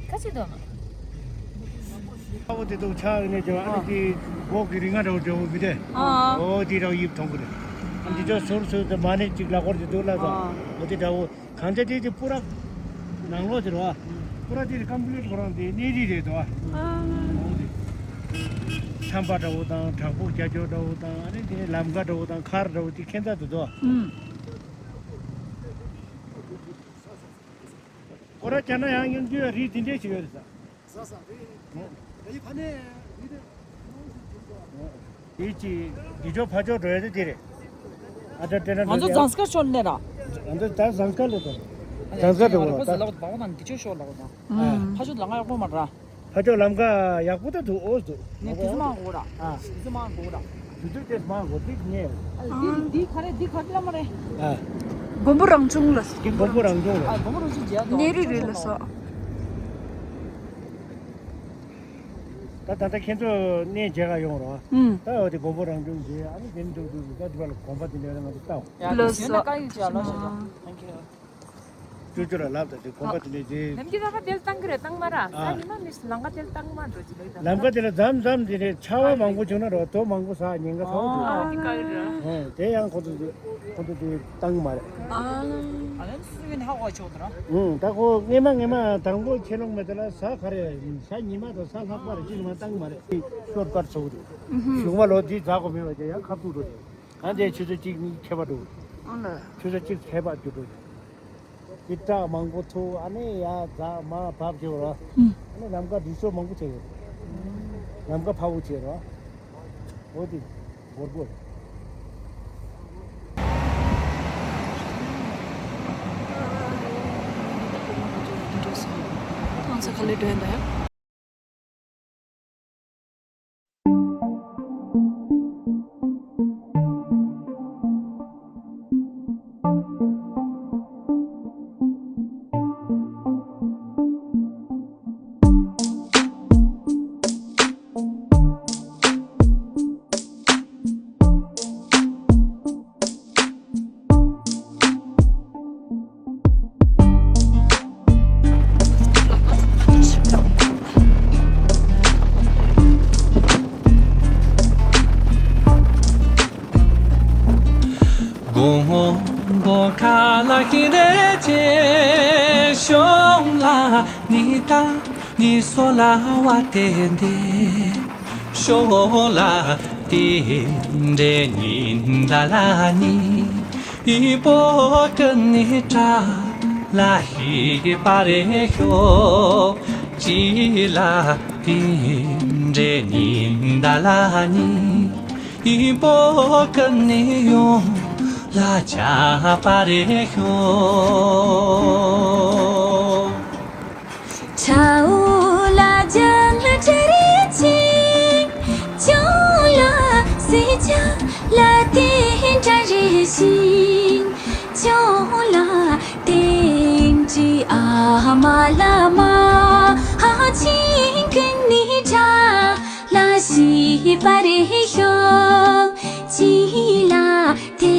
ཁ་ཆེ་འདུག་ན། ཨ་བོ་དེ་དུ་ཆགས་ནས་ཀྱང་ཨ་ནི་དེ་སྒོག་གི་རིགས་ལྔ་འདྲ་བོ་འདྲ་བོ་མི་དེ། ཨ། ཨོ་དེ་འདྲ་བོ་དབྱིབས་མཐོང་གི་རེད། ཨ་འདི་ཚོ་ཟུར་ཟུར་དུ་མ་ནས་གཅིག་ལ་སྐོར་གྱི་འདུག་ལ་དང་། ཨོ་དེ་འདྲ་བོ་གང་ཆ་དེ་དེ་སྤུ་ར་ནང་ལོགས་དེ་རེད་བ། སྤུ་ར་དེ་དེ་ཀམ་པུ་ལེ་ཁོ་རང་དེ་གནས་རིས་རེད་དོ། ཨ། ཨོ་དེ་ཆམ་པ་འདྲ་བོ་དང་བྲག་ཕུག་རྒྱ་ཅོ་འདྲ་བོ་དང་ཨ་ནི་དེ་ནས་ལམ་ཁ་འདྲ་བོ་དང་མཁར་འདྲ་བོ་དེ་ཁྱད་མཚར་དུ་འདུག་ཨ། ཨུམ། སྐོར་ར་བྱས་ན་ཡང་སྙིང་རྗེ་རིགས་འདི་འདྲས་ཞིག་ཡོད་རེད་ས། ཟ་ཟ་རེད། ཨོ། ད་ཡི་ཕ་ནས་རིགས་དེ། དེ་ཅི་འདི་ཕྱོགས་ཕ་ཕྱོགས་འགྲོ་ཡ་དེ་དེ་རེད། ཨ་ད་དེ་ན་ང་ཚོ་འགྲོ་ཡ། ཛངས་དཀར་ཕྱོགས་ནས་ར། ང་ཚོ་ད་ཛངས་དཀར་ལ་འགྲོ། ཛངས་དཀར་འགྲོ་ང་ཚོ་བ་ད། ལག་པ་ནང་འདི་ཕྱོགས་ཤོག་ལག་པ་ནང་། ཨ། ཕ་ཕྱོགས་ལ་ང་ཡག་པོ་མ་ར། ཕ་ཕྱོགས་ལམ་ཁ་ཡག་པོ་ད་འདུག་ཨོ་འདུག་ངས་དུས་ཚོད་མང་དགོས་ར། ཨ། དུས་ཚོད་མང་དགོས་ར། དུས་ཚོད་དེ་མང་དགོས་ཏིག་ངས། ཨ་འདི་འདི་ག་རེ་འདི་ག་རེ་ལ་མ་རེད། ཨ། མགོན་པོ་རང་བྱུང་ལ། མགོན་པོ་རང་བྱུང་ལ། ཨ་མགོན་པོ་རང་བྱུང་མཇལ་དོ། གནས་རི་རི་ལ་ས། ད་ད་ལྟ་ཁྱེད་ཚོ་གནས་མཇལ་ག་ཡོང་རོགས། ཨུམ། ད་འོ་དེ་མགོན་པོ་རང་བྱུང་མཇལ་ཨ་ནི་དེ་འདུག་འདུག་འདུག་ད་དེ་བ་ལ་དགོན་པ་དེ་འདྲ་ང་ཚོ་ལྟ། ཡ་ལོ་ཡོད་ན་སོ། བཀའ་ཡིག་ཅིག་ཨ་ལོ་ཞེ་དྲག Thank you. ཅོ་ཅོ་ལ་ལབ་ད་དེ་གོམ་པ་དེ་ནས་དེ། ལམ་གྱི་ལམ་ཁ་དེར་བཏང་གི་རེད་བཏང་མ་ར། ས་ཨ། ཉི་མ་མི་ལམ་ཁ་དེར་བཏང་མ་འགྲོ་ཅི་ལེགས་དང་། ལམ་ཁ་དེ་ལ་མཚམས་མཚམས་དེ་ནས་ཆར་པ་མང་པོ་བྱུང་ན་རོ་དོ་མང་པོ་ཟ་ཉེན་ཁ་ཚ་པོ་འདུག་ཨ་འདི་ག་རེ་ར། ཨ་དེ་ཡང་ཁོ་ཚོ་དེ་ཁོ་ཚོ་དེ་བཏང་གི་མ་རེད། ཨ་ལན་སུ་ཡིན་ཧ་གོ་ཆོག་དེ་ར། ཨུང་ད་ཁོ་སྔས་མ་སྔས་མ་དང་པོ་ཁྱེད་ལོག་མེད་དེ་ལ་ཟ་ག་རེ་ཟ་ཉི་མ་དང་ཟ་ལྷག་པ་རེ་ཅི་ནི་མ་བཏང་གི་མ་རེད། ཤོར་ཀར་ཚོགས་འདུག་གཞུང་མ་ལོ་འདི་ཟ་གོ་མེད་པ་དེ་ཡང་ཁ་ཐུག་འགྲོ་དེ་གང་དེ་ཆུ་ཚོད་གཅིག་གཉིས་ཁྱད་པར་འགྲོ། ཨང་ལ། ཆུ་ཚོད་གཅིག་ཁྱད་པར་འགྱུར་འགྲོ། ཀི་ཏྲ་མང་པོ་ཐུག་ཨ་ནི་ཡ་ཛ་མ་བབ་ཅེས་རོ། ཨ་ནི་ལམ་ཀ་སྒྲིག་སྲོལ་མང་པོ་བྱས་ཡོད། ལམ་ཀ་ཕ་བོ་བྱས་རོ། འོ་དེ་སྒོར་སྒོར། ང་ཚོ་ག་ལེ་འགྲོ་ཡིན་ད་ཡ། མགོན་པོ་ཁ་ལ་ཧི་རེ་ཆེ་ཤོང་ལ་ནི་ད་ནི་སོ་ལ་བ་ཏེ་འདི་ཤོ་ལ་ཏི་འདྲེ་ཉིན་ད་ལ་ནི་ཨི་པོ་ཀ་ནི་ཏྲ་ལ་ཧི་པ་རེ་ཤོ་ཅི་ལ་ཏི་འདྲེ་ཉིན་ད་ལ་ནི་ཨི་པོ་ཀ་ནི་ཡོང་ལ་ཆ་པ་རེ་ཤོ། ཆའོ་ལ་ཇ་ལ་ཏྲ་རེ་ཆེ། ཅོ་ལ་སེ་ཆ་ལ་ཏེ་ཏྲ་རེ་ཤིན། ཅོ་ལ་ཏེ་ཏྲི་ཨ་མ་ལ་མ་ཧ་ཆིན་ཀུན་ནི་ཏྲ་ལ་ཤི་པ་རེ་ཤོ། ཅི་ལ་ཏེ་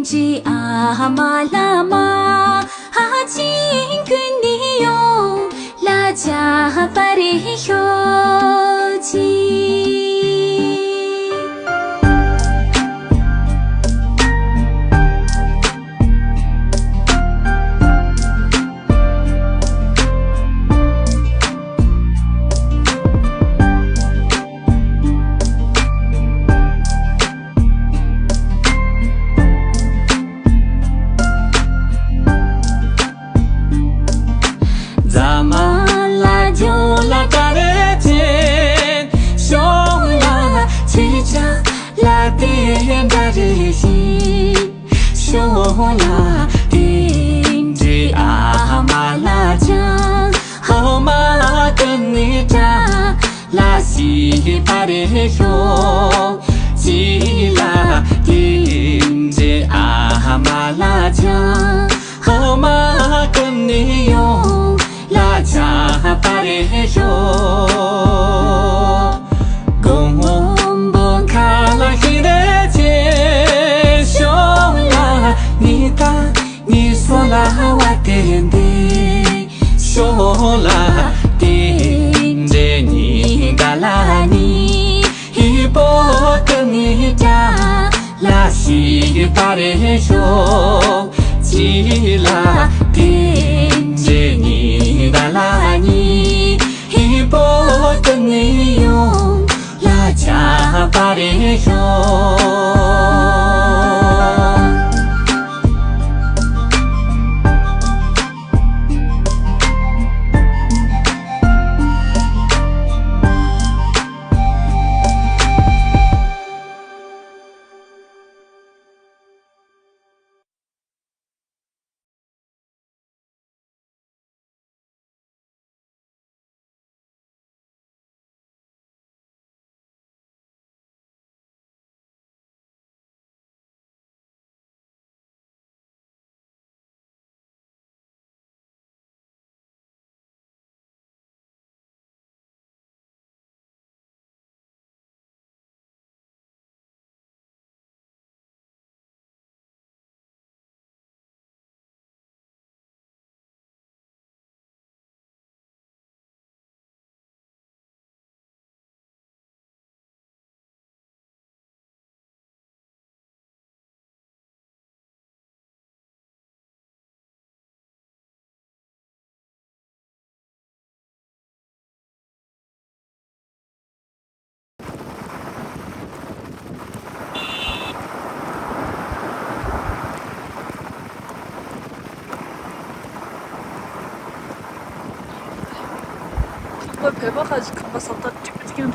ཏྲི་ཨ་མ་ལ་མ། ཧ་ཅིན་ཀུན་ནི་ཡོང་ལ་ཇ་པ་རེ་ཤོ་ཅི། པར་ཤོག་ཅི་ལ་དེ་འདྲའི་ཨ་མ་ལ་ཆ་ཧོ་མ་ཀུན་ནས་ཡོང་ལ་ཆ་པར་ཤོག་མགོན་པོ་མཁའ་ལ་ཤེས་རབ་ཆེ་ཤོག་ལ་ཉི་ད་ཉི་སོ་ལ་བ་དེ་འདི་ཤོ་ལ་དེ་འདྲེ་ཉི་ད་ལ་ཉི་ཧི་པོ་ཏ་ནི་ཏྲ་ལ་ཤི་པ་རེ་ཤོ་ཅི་ལ་དེ་འདྲེ་ཉི་ད་ལ་ཉི་ཧི་པོ་ཏ་ནི་ཡོང་ལ་ཆ་པ་རེ་ཤོ། ཁང་པ་བོད་པ་ཁ་ཅིག་ཁང་པ་ཟབ་ཐག་ཏྲིག་ཏྲིག་ཡང་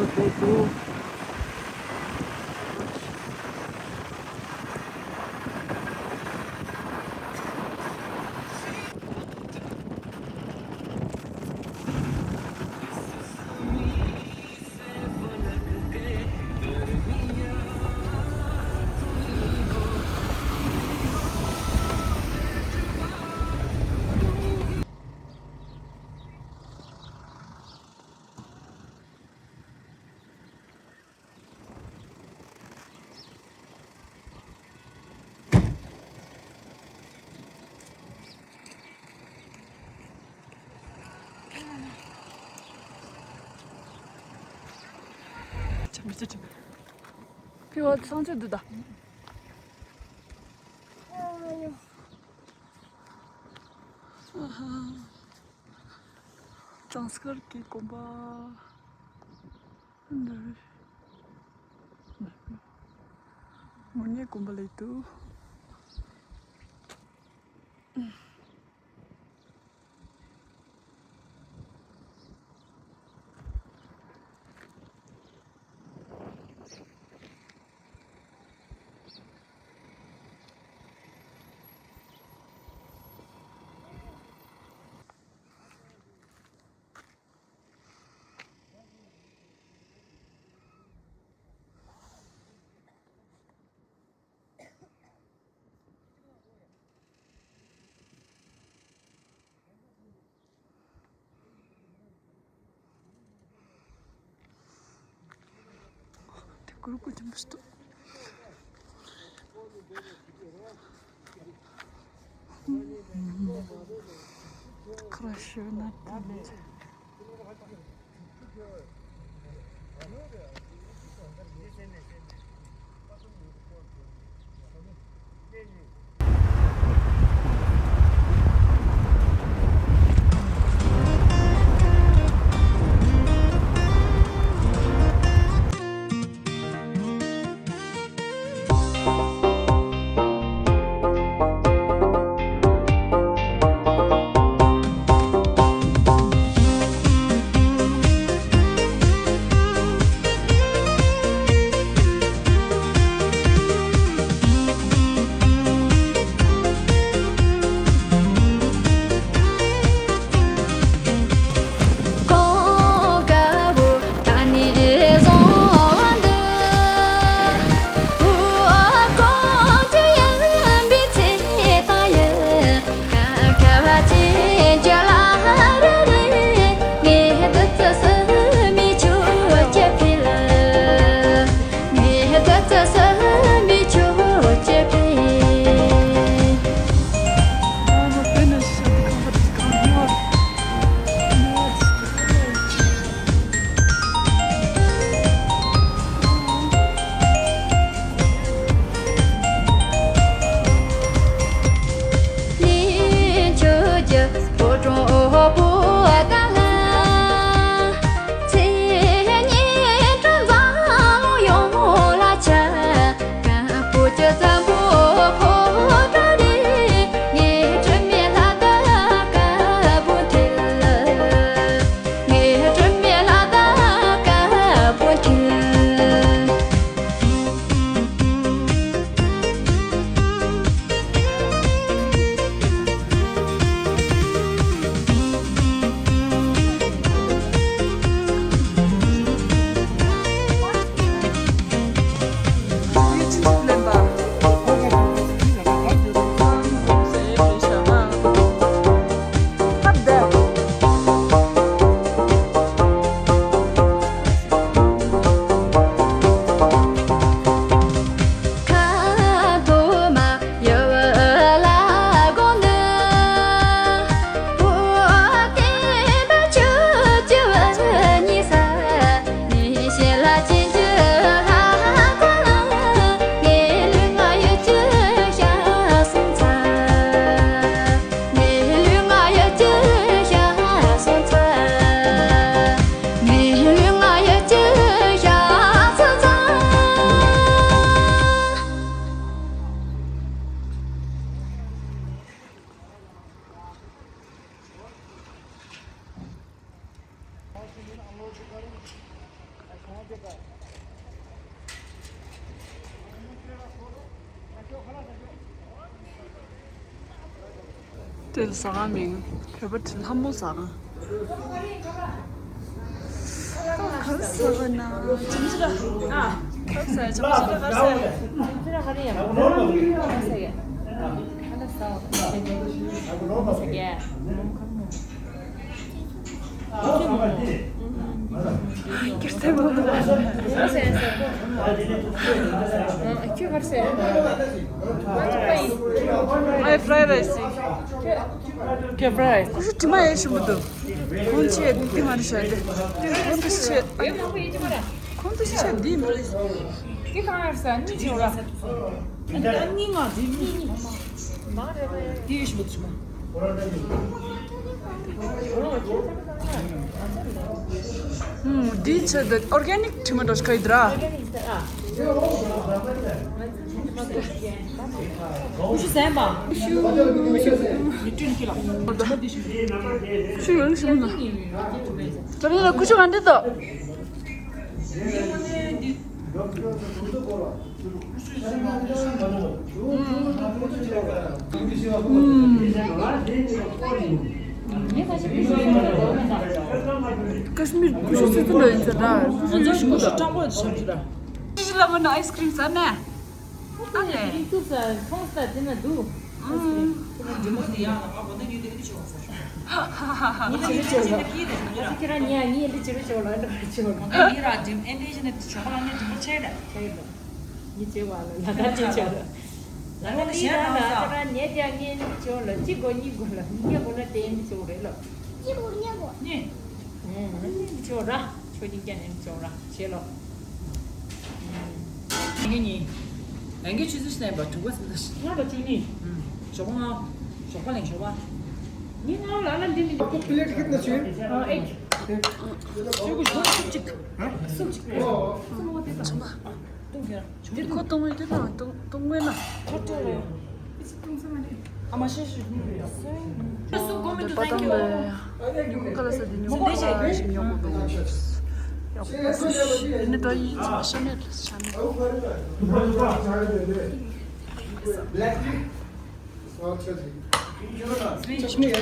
འདུག་མི་ཚེ་ཆེ། ཕི་བ་སང་ཆ་འདུག་ད། ཙང་སྐར་གྱི་དགོན་པ། འདི་རེད། མོ་ནི་དགོན་པ་ལས་འདུག་དེ་གུར་གུར་ཆེན་པོ་ཞིག་འདུག Красиво надо. དེ་ཟ་ཁང་མིང་བོད་པ་དྲི་ལྷ་མོ་ཟ་ཁང་། ག་རེ་ཟ་བ་ན་ཅིམ་ཅི་ར། ག་རེ་ཟ་ཅིམ་ཅི་ར་ག་རེ་ཟ། ཅིམ་ཅི་ར་ག་རེ་ཡ། ག་རེ་ཟ་གི། ག་རེ་ཟ་གི། ཨའི་ཕ་རའི་རའི་སི། ཁྱོད་ཕ་རའི་རའི་སི། ཁོ་ཚོ་དྲི་མ་ཡེ་ཞིམ་པོ་འདུག་ཁོང་ཆེ་དེ་མ་རེད་ཤག་དེ་ཁོང་དུ་ཆེ། ཁོང་ཚོ་ཤ་འདི་མི་རེད། འདི་གང་ཡར་ས་གཉིས་ཆེ་བ། ཨ་ནི་གཉིས་ང་འདི་གཉིས་གཉིས། འདི་ཡོད་ཤི་མོ་ཆུ་མ། ཨུམ། འདི་ཆེ་ད་ཨོར་གེ་ནིག་ཊོ་མ་ཊོ་ཤ་ཁ་ཡི་དྲ། ཀུ་ཤུ་ཟན་པ། ཀུ་ཤུ། ཀུ་ཤུ་ཡོད་ཤི་མོ་ན། ད་ལྟ་ཀུ་ཤུ་གང་འདྲི་དོ། ཀ་ཤི་མིར་ཀུ་ཤུ་སི་ཏུ་ལ་ཡིན་ས་ར། ང་ཚོ་ཀུ་ཤུ་སྤྲང་པོ་ཡོད་ཤམ་ཞུ་ར། ཀི་ཞི་ལ་མ་ན་ཨའི་སི་ཀི་རིམ་ཟ་ནས། ཨ་ལེ། ཡིག་ཚུགས་ས་ཁོང་ས་དེ་ན་འདུག་ཨ་ཨ་ཨ། ཁྱེད་རང་ཉལ་ཉལ་འདི་བྱེད་རོགས་བྱེད་ལ་འདི་བྱེད་རོགས་ལ་འདི་བྱེད་རོགས། ང་ཡི་ར་ཌིམ་ཨེན་ཌི་ཞི་ནས་འདི་བྱེད་ལ་ནི་ཌིམ་པོ་ཆེ་རེད། ཆེ་རེད། ཉི་བྱེད་བ་ལ་ལ་ད་ཉི་བྱེད་ར། ལ་ལ་ལི་ཡ་ལ་ཁྱེད་རང་ཉལ་རྒྱག་ངས་འདི་བྱེད་ལ་གཅིག་གོ་གཉིས་གོ་ལ་ཉིས་གོ་ན་དེ་འདི་བྱེད་རེད་ལ། གཅིག་གོ་གཉིས་གོ། ནི། ཨུ་འདི་བྱེད་ར། ཁྱོད་གཉིས་ཀྱང་ནི་འདི་བྱེད་ར་བྱེད་ལ། ངེད་གཉིས། ངེད་ཆུ་ཚོད་ཕྱེད་པ་དྲུག་པ་ཙམ་ད་ཞིག་ལྔ་དང་བཅུ་གཉིས། ཞོགས་པ་ལྔ། ཞོགས་པ་ལེན་ཞོགས་པ། ངའི་ང་ལ་ལ་འདི་མི་འདུག आपको प्लेट कितना चाहिए? ཨ་ཨེ། ཞོགས་པ་ཞོགས་སུབ་ཅིག हाँ? སུབ་ཅིག་ཁོ་གཏོང་ངོས་དེ་ན་གཏོང་གཏོང་ངོས་ན། ཁོ་སྤྲད་རེད། ཨ་མ་ཤེས་ཤེས། སུ་གོ་མི་འདུག་པ་ཏང་་པའི། ཁ་ལ་ས་དེ་ཉོ་གོ་ལ་ཞིག་ཉོ་གོ་འདུག་ཡག་པོ་ཞིག་ནི་ད་ཡིན་ཤ་མེད་ཤ་མེད། Black tea? अच्छा जी। चटनी है?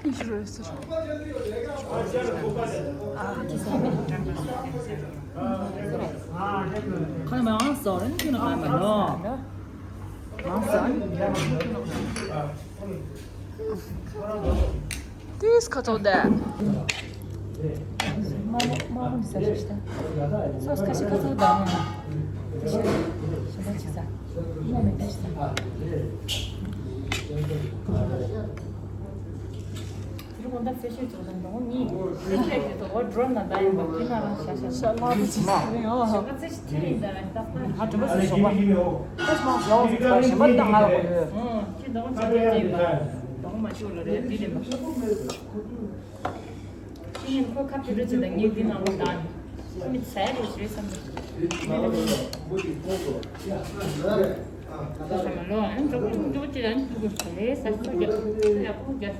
ཉི་ཤུ་རེད་ཟེར། ཁོ་ལ་མང་སོ་རེ་ནི་ཁྱོད་ནི་ཧ་མ་ལོ། མང་སོ་ཨ་ནི་ཁྱོད་ནི་ཧ་མ་ལོ། ཏིས་ཁ་ཚོགས་དེ། མ་མ་མ་ཟ་ཤི་ཤི་ད། སོ་སོ་ཁ་ཤི་ཁ་ཚོགས་དང་། ཏི་ཤི་ཤི་ད་ཅི་ཟ། མ་མེད་ད་ཤི་ཟ། དེ་རིང་ང་ད་ཕེ་ཤོན་ཚོགས་དང་ནོ་ནི། ཕེ་ཤོན་ཚོགས་འོ་ཌོ་རོན་ན་ད་ཡིན་པ་ཁྱི་ན་རང་ཤ་ཤ་ཤ། ཤ་མ་ཤ་ཤ་ཡོང་། ཤ་ཚེ་ཤི་ཐི་ཡིན་ད་ར་ད་ཕ། ང་དྲི་མ་ཟིག་ཞོགས་པ། ཁོ་ཤ་མ་ཤ་ཡོང་ཟིག་ད་ཞིམ་པ་ད་ང་ལ་གོ་ཡོད། ཁྱི་ད་ང་ཚོ་ཡོད་ཡིན་པ། ད་ང་མ་ཤོད་ལ་རེད་དེ་རེད་པ། ཁྱི་ངན་ཁོ་ཁ་ཕི་རི་ཚེ་ད་ངས་འདི་ནང་ལ་ད། ཁོ་མི་ཚེ་རུ་ཞེས་བསམ་པ། ད་ཤ་མ་ལོ་ཨན་འགྲོ་འགྲོ་འགྲོ་ཅི་ལ་ཨན་འགྲོ་གི་ལས་ས་ས་རྒྱ་ས་ཡག་པོ་རྒྱ།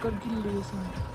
དཀར་གྱི་ལས་སོང་།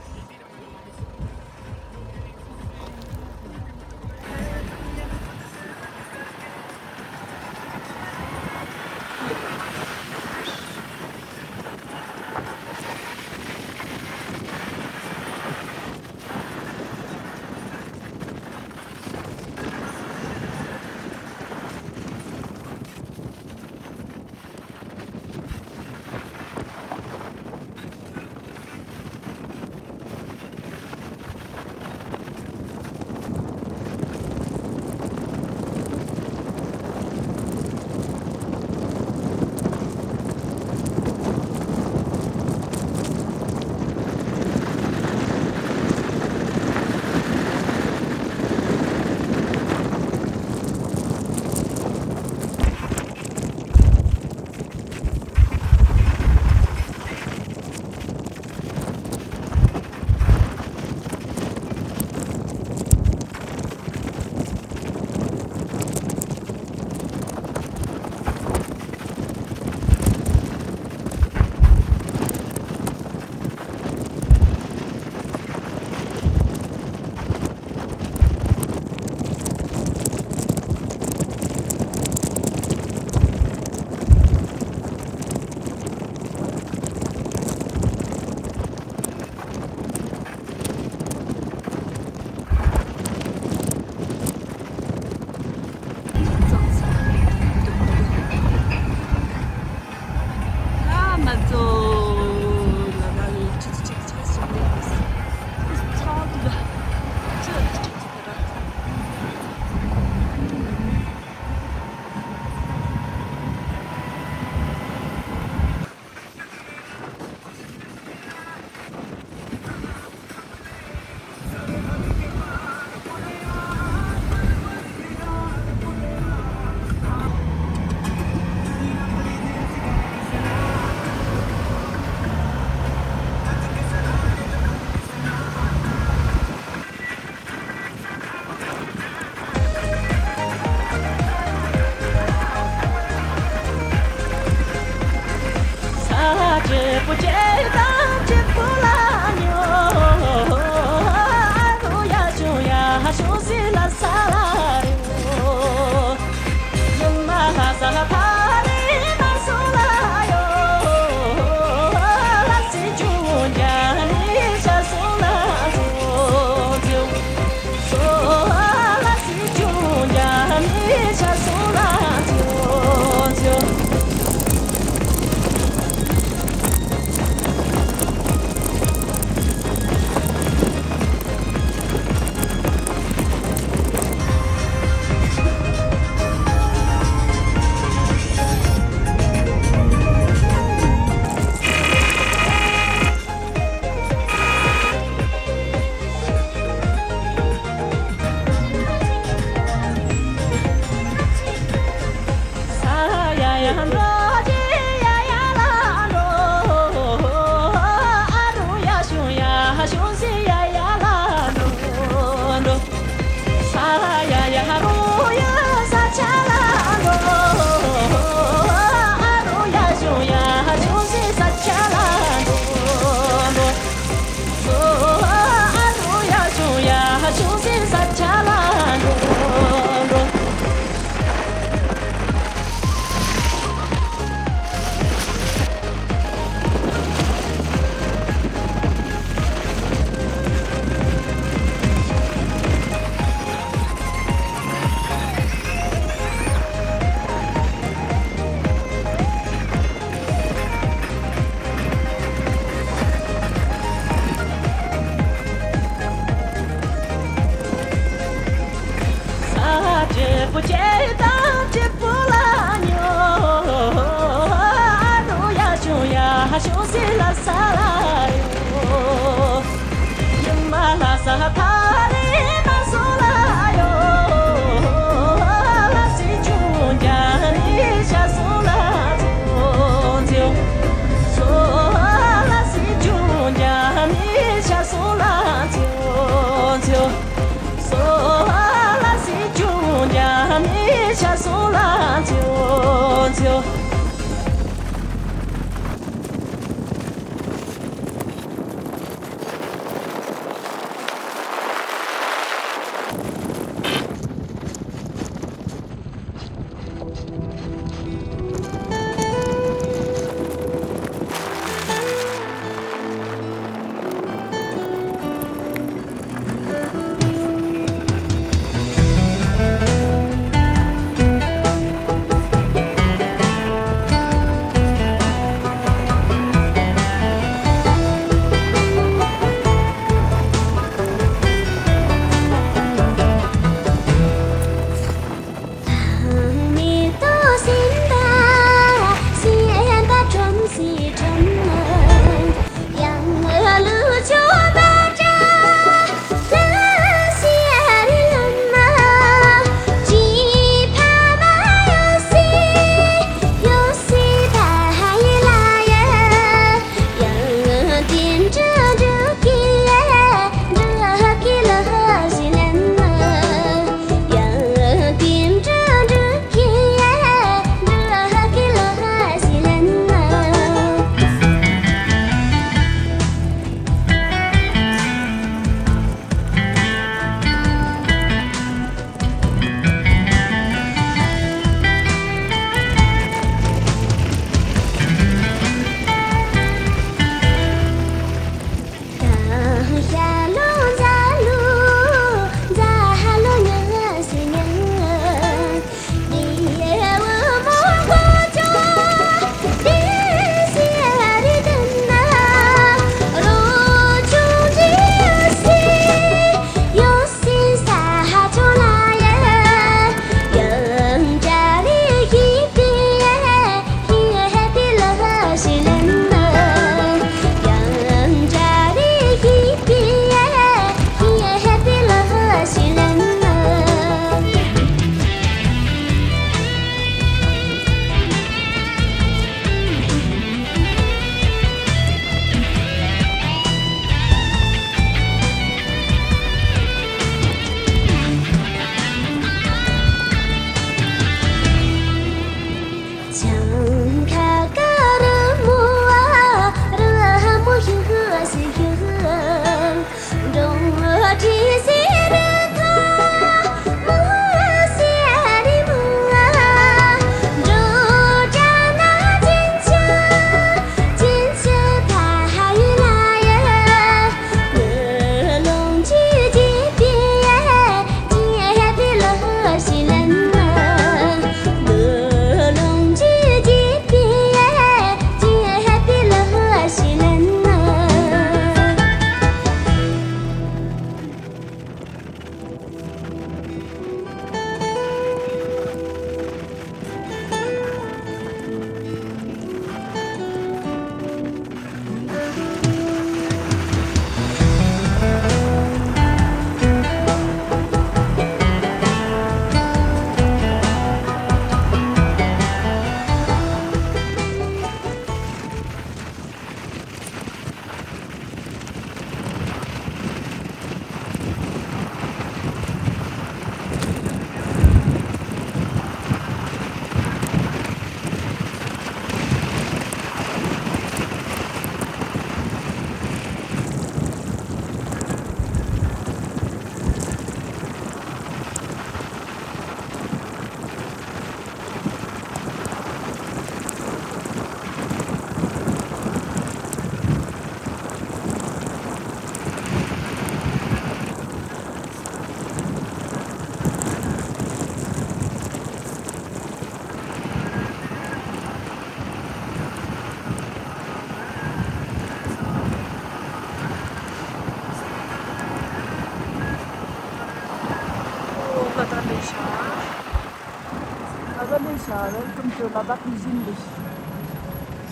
Welcome to Ladakh Museum.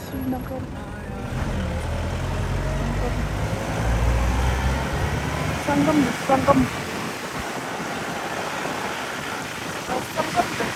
Srinagar. Sangam, Sangam. Sangam.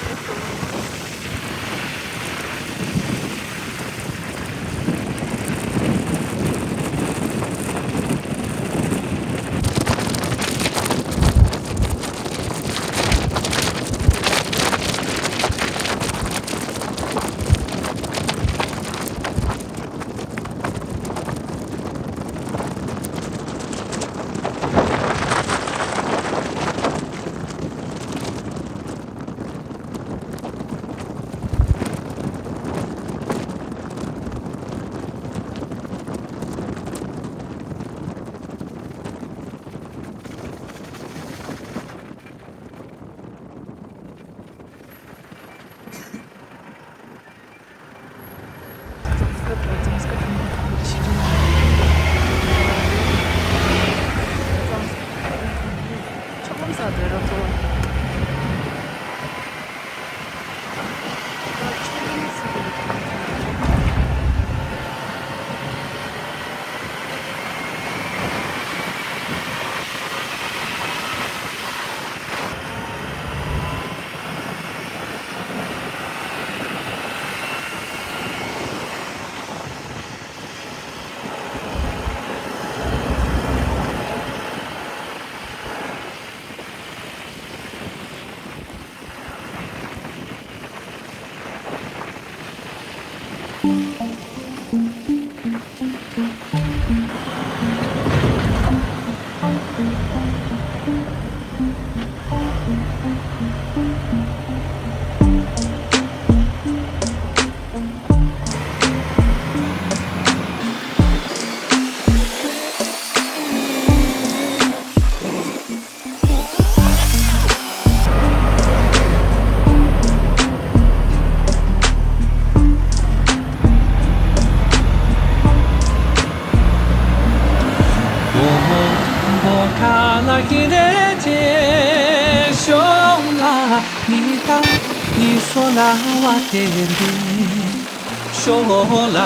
ཤོག་ལ་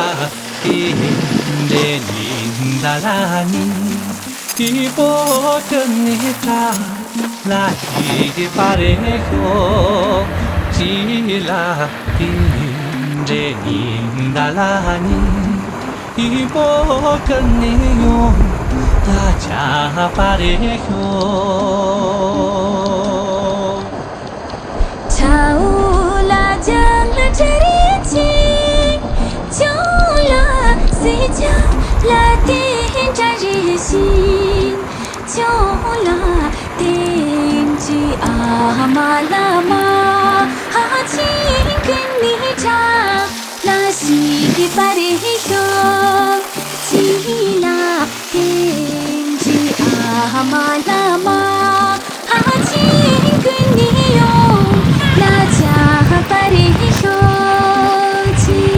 ཏེ་འདྲེ་ནི་ད་ལ་ནི། ཏི་པོ་ཀ་ནི་ཏྲ་ལ་ཤི་པ་རེ་ཤོ། ཅི་ལ་ཏི་འདྲེ་ནི་ད་ལ་ནི། ཏི་པོ་ཀ་ནི་ཡོང་ལ་ཆ་པ་རེ་ཤོ། ཆའོ་ལ་ཇང་ལ་ཏྲ་རེ་ཆེ། ཅོ་ལ་སེ་ཅ་ལ་ཏེ་ཏྲ་རེ་ཤི། ཅོ་ལ་ཏེ་ཏྲི་ཨ་མ་ལ་མ། ཧ་ཆི་ཀུན་ནི་ཏྲ་ལ་ཤི་པ་རེ་ཤོ། ཅི་ལ་ཏེ་ཏྲི་ཨ་མ་ལ་མ། ཧ་ཆི་ཀུན་ནི་ཡོང་ལ་ཆ་པ་རེ་ཤོ་ཅི།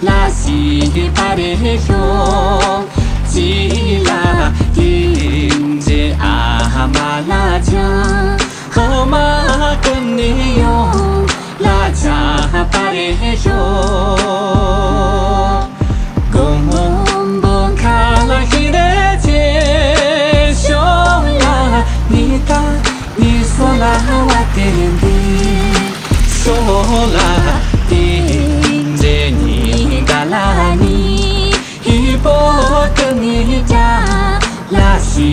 ལ་སི་པ་རེ་ཤོ། ཅི་ལ་ཏི་འདྲེ་ཨ་མ་ལ་ཅང་། ཧོ་མ་ཀུན་ནི་ཡོང་ལ་ཆ་པ་རེ་ཤོ། གོང་མོ་ཁ་ལ་ཤི་རེ་ཆེ་ཤོ་ལ་ནི་ད་ནི་སོ་ལ་བ་ཏེ་འདི། ཤོ་ལ་ཏེ་འདྲེ་ནི་ད་ལ་ནི། ཧི་པོ་ཀ་ནི་ཏྲ་ལ་སི་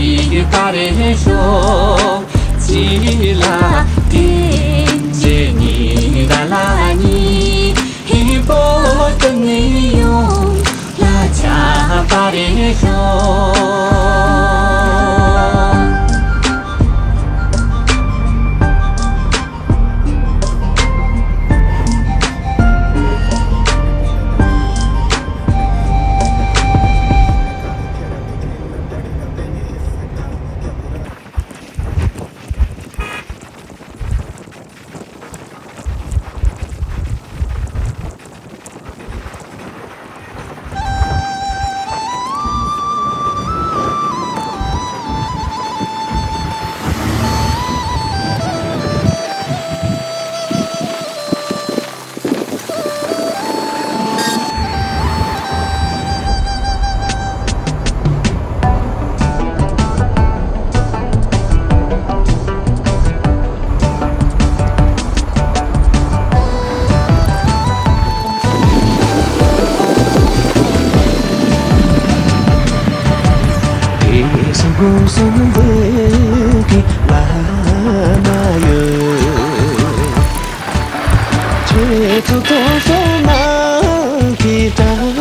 པ་རེ་ཤོ། ཅི་ལ་ཏེ་འདྲེ་ནི་ ཐོག་སོ་མ་གི་གྲྭ་བ་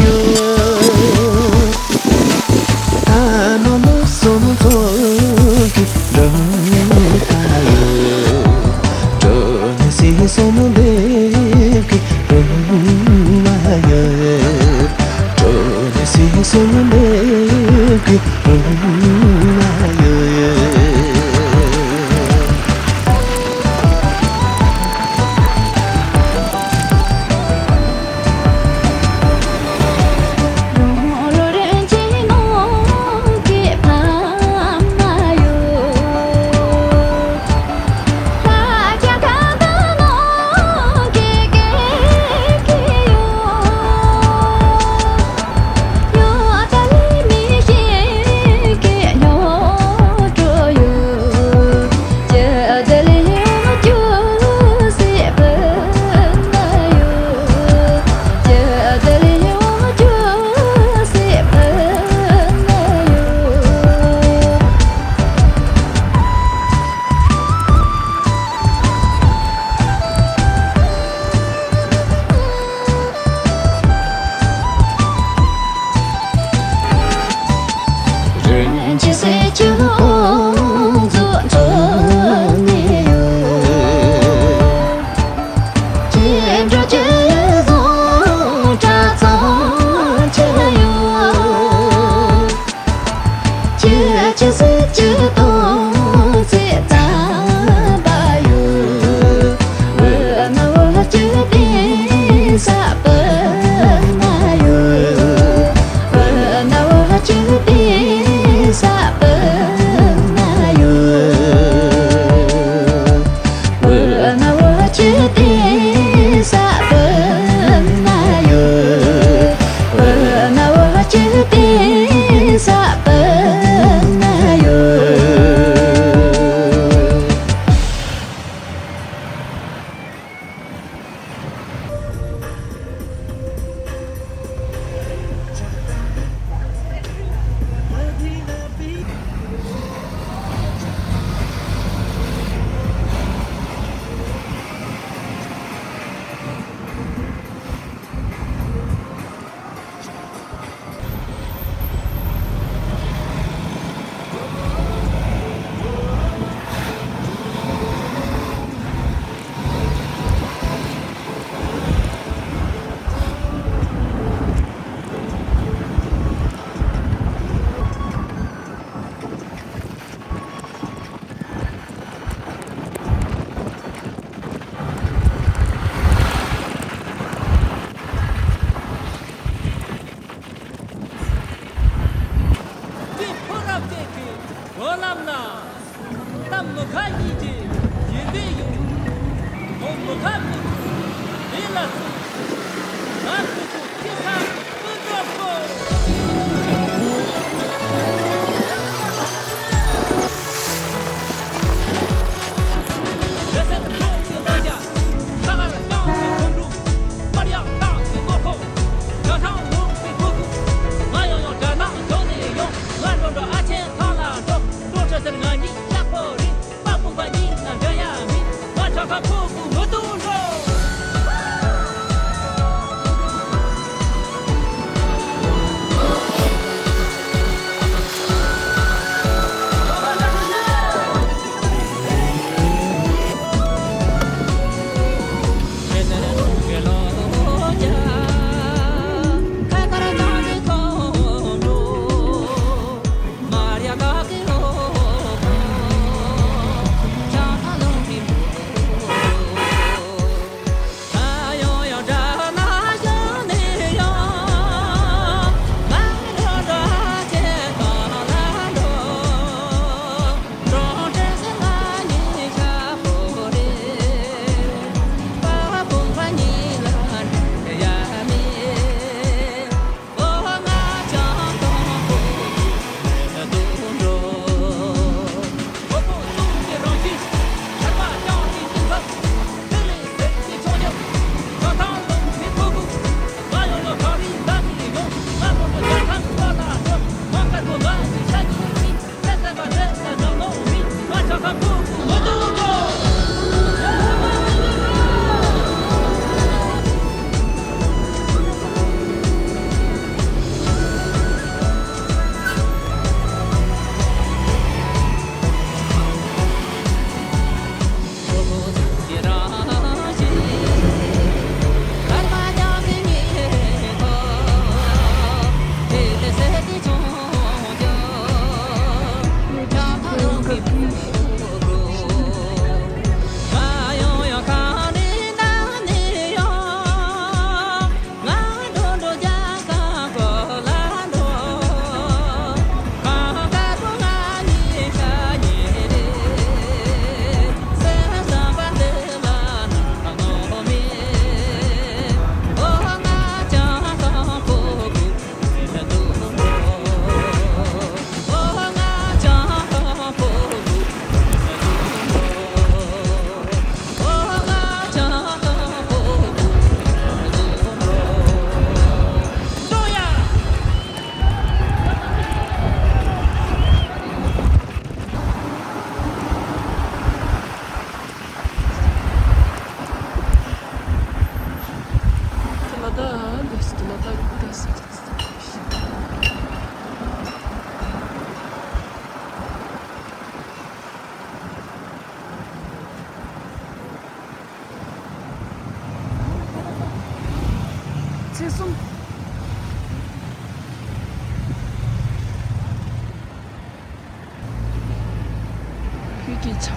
ཡོད། ཨ་ནོ་ལོ་སོ་མ་ཚོགས་ཀྱི་འགྲོ་ཁ་ཡོད། གྲོ་ནས་སི་སོ་མ་འདེབས་ཀྱི་རུ་མ་ཡོད། གྲོ་ནས་སི་སོ་མ་འདེབས་ཀྱི་རུ་མ་ཡོད། དེ་ཕོ་རབ་བརྟན་གྱི་སྒོ་ལམ་ན། གཏམ་མི་ཁ་གཉིས་ཀྱི་རྗེས་འདེད་ཡོད། ཁོང་མི་ཁ་གཉིས་ཀྱི་ལས་ལ་བརྩོན། ང་ཁོ་ཚོ་སྐྱེ་ས་སྤུན་གྲོགས་པོ། རེ་སེམས་ཁྱོད་ཀྱི་རྣམ་རྒྱལ། ཁ་ཁར་བཏང་གི་ཁོང་ཁྲོ། དམར་ཡག་བཏང་གི་མགོ་ཁོག་རྒྱ་ཐང་ལུང་གི་སྒོ་ཁུག་ང་ཡོང་ཡོང་དགྲ་ནག་འཇོག་ནས་ཡོང་། ང་འགྲོ་འགྲོ་ཨ་ཆེན་ཐང་ལ་འགྲོ། འགྲོ་ཆོག་ཟེར་ང་གཉིས་ཡག་པོ་རེད། དཔའ་སྤུན་པ་གཉིས་ན་འགྲན་ཡ་མིན། ང་ཁྲ་ཁ་ཕུ་གུ་མི་འདུག་འགྲོ།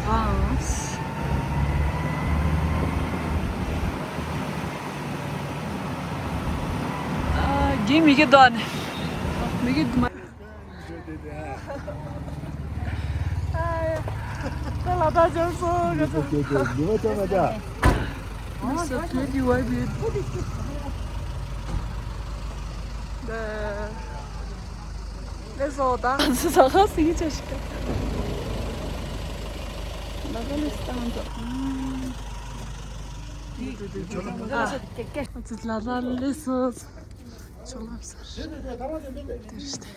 ཨ། རྒན་མི་གི་དོ་ནི། མི་གི་དོ་མ། ཨ་ཡ། ད་ལ་ད་ཅང་སོ་ག་ཚོད། མི་ས་ཐོད་ཀྱི་བ་བི། ད། ལས་སོ་ད། ས་ཁ་སི་གི་ཆ་ཞིག་ལ་ད་ལས་སྟངས་ད། ཨ་ཙི་ལ་ད་ལས་སོ། ཆོག་ལབ་སར། དེར་སྟེ།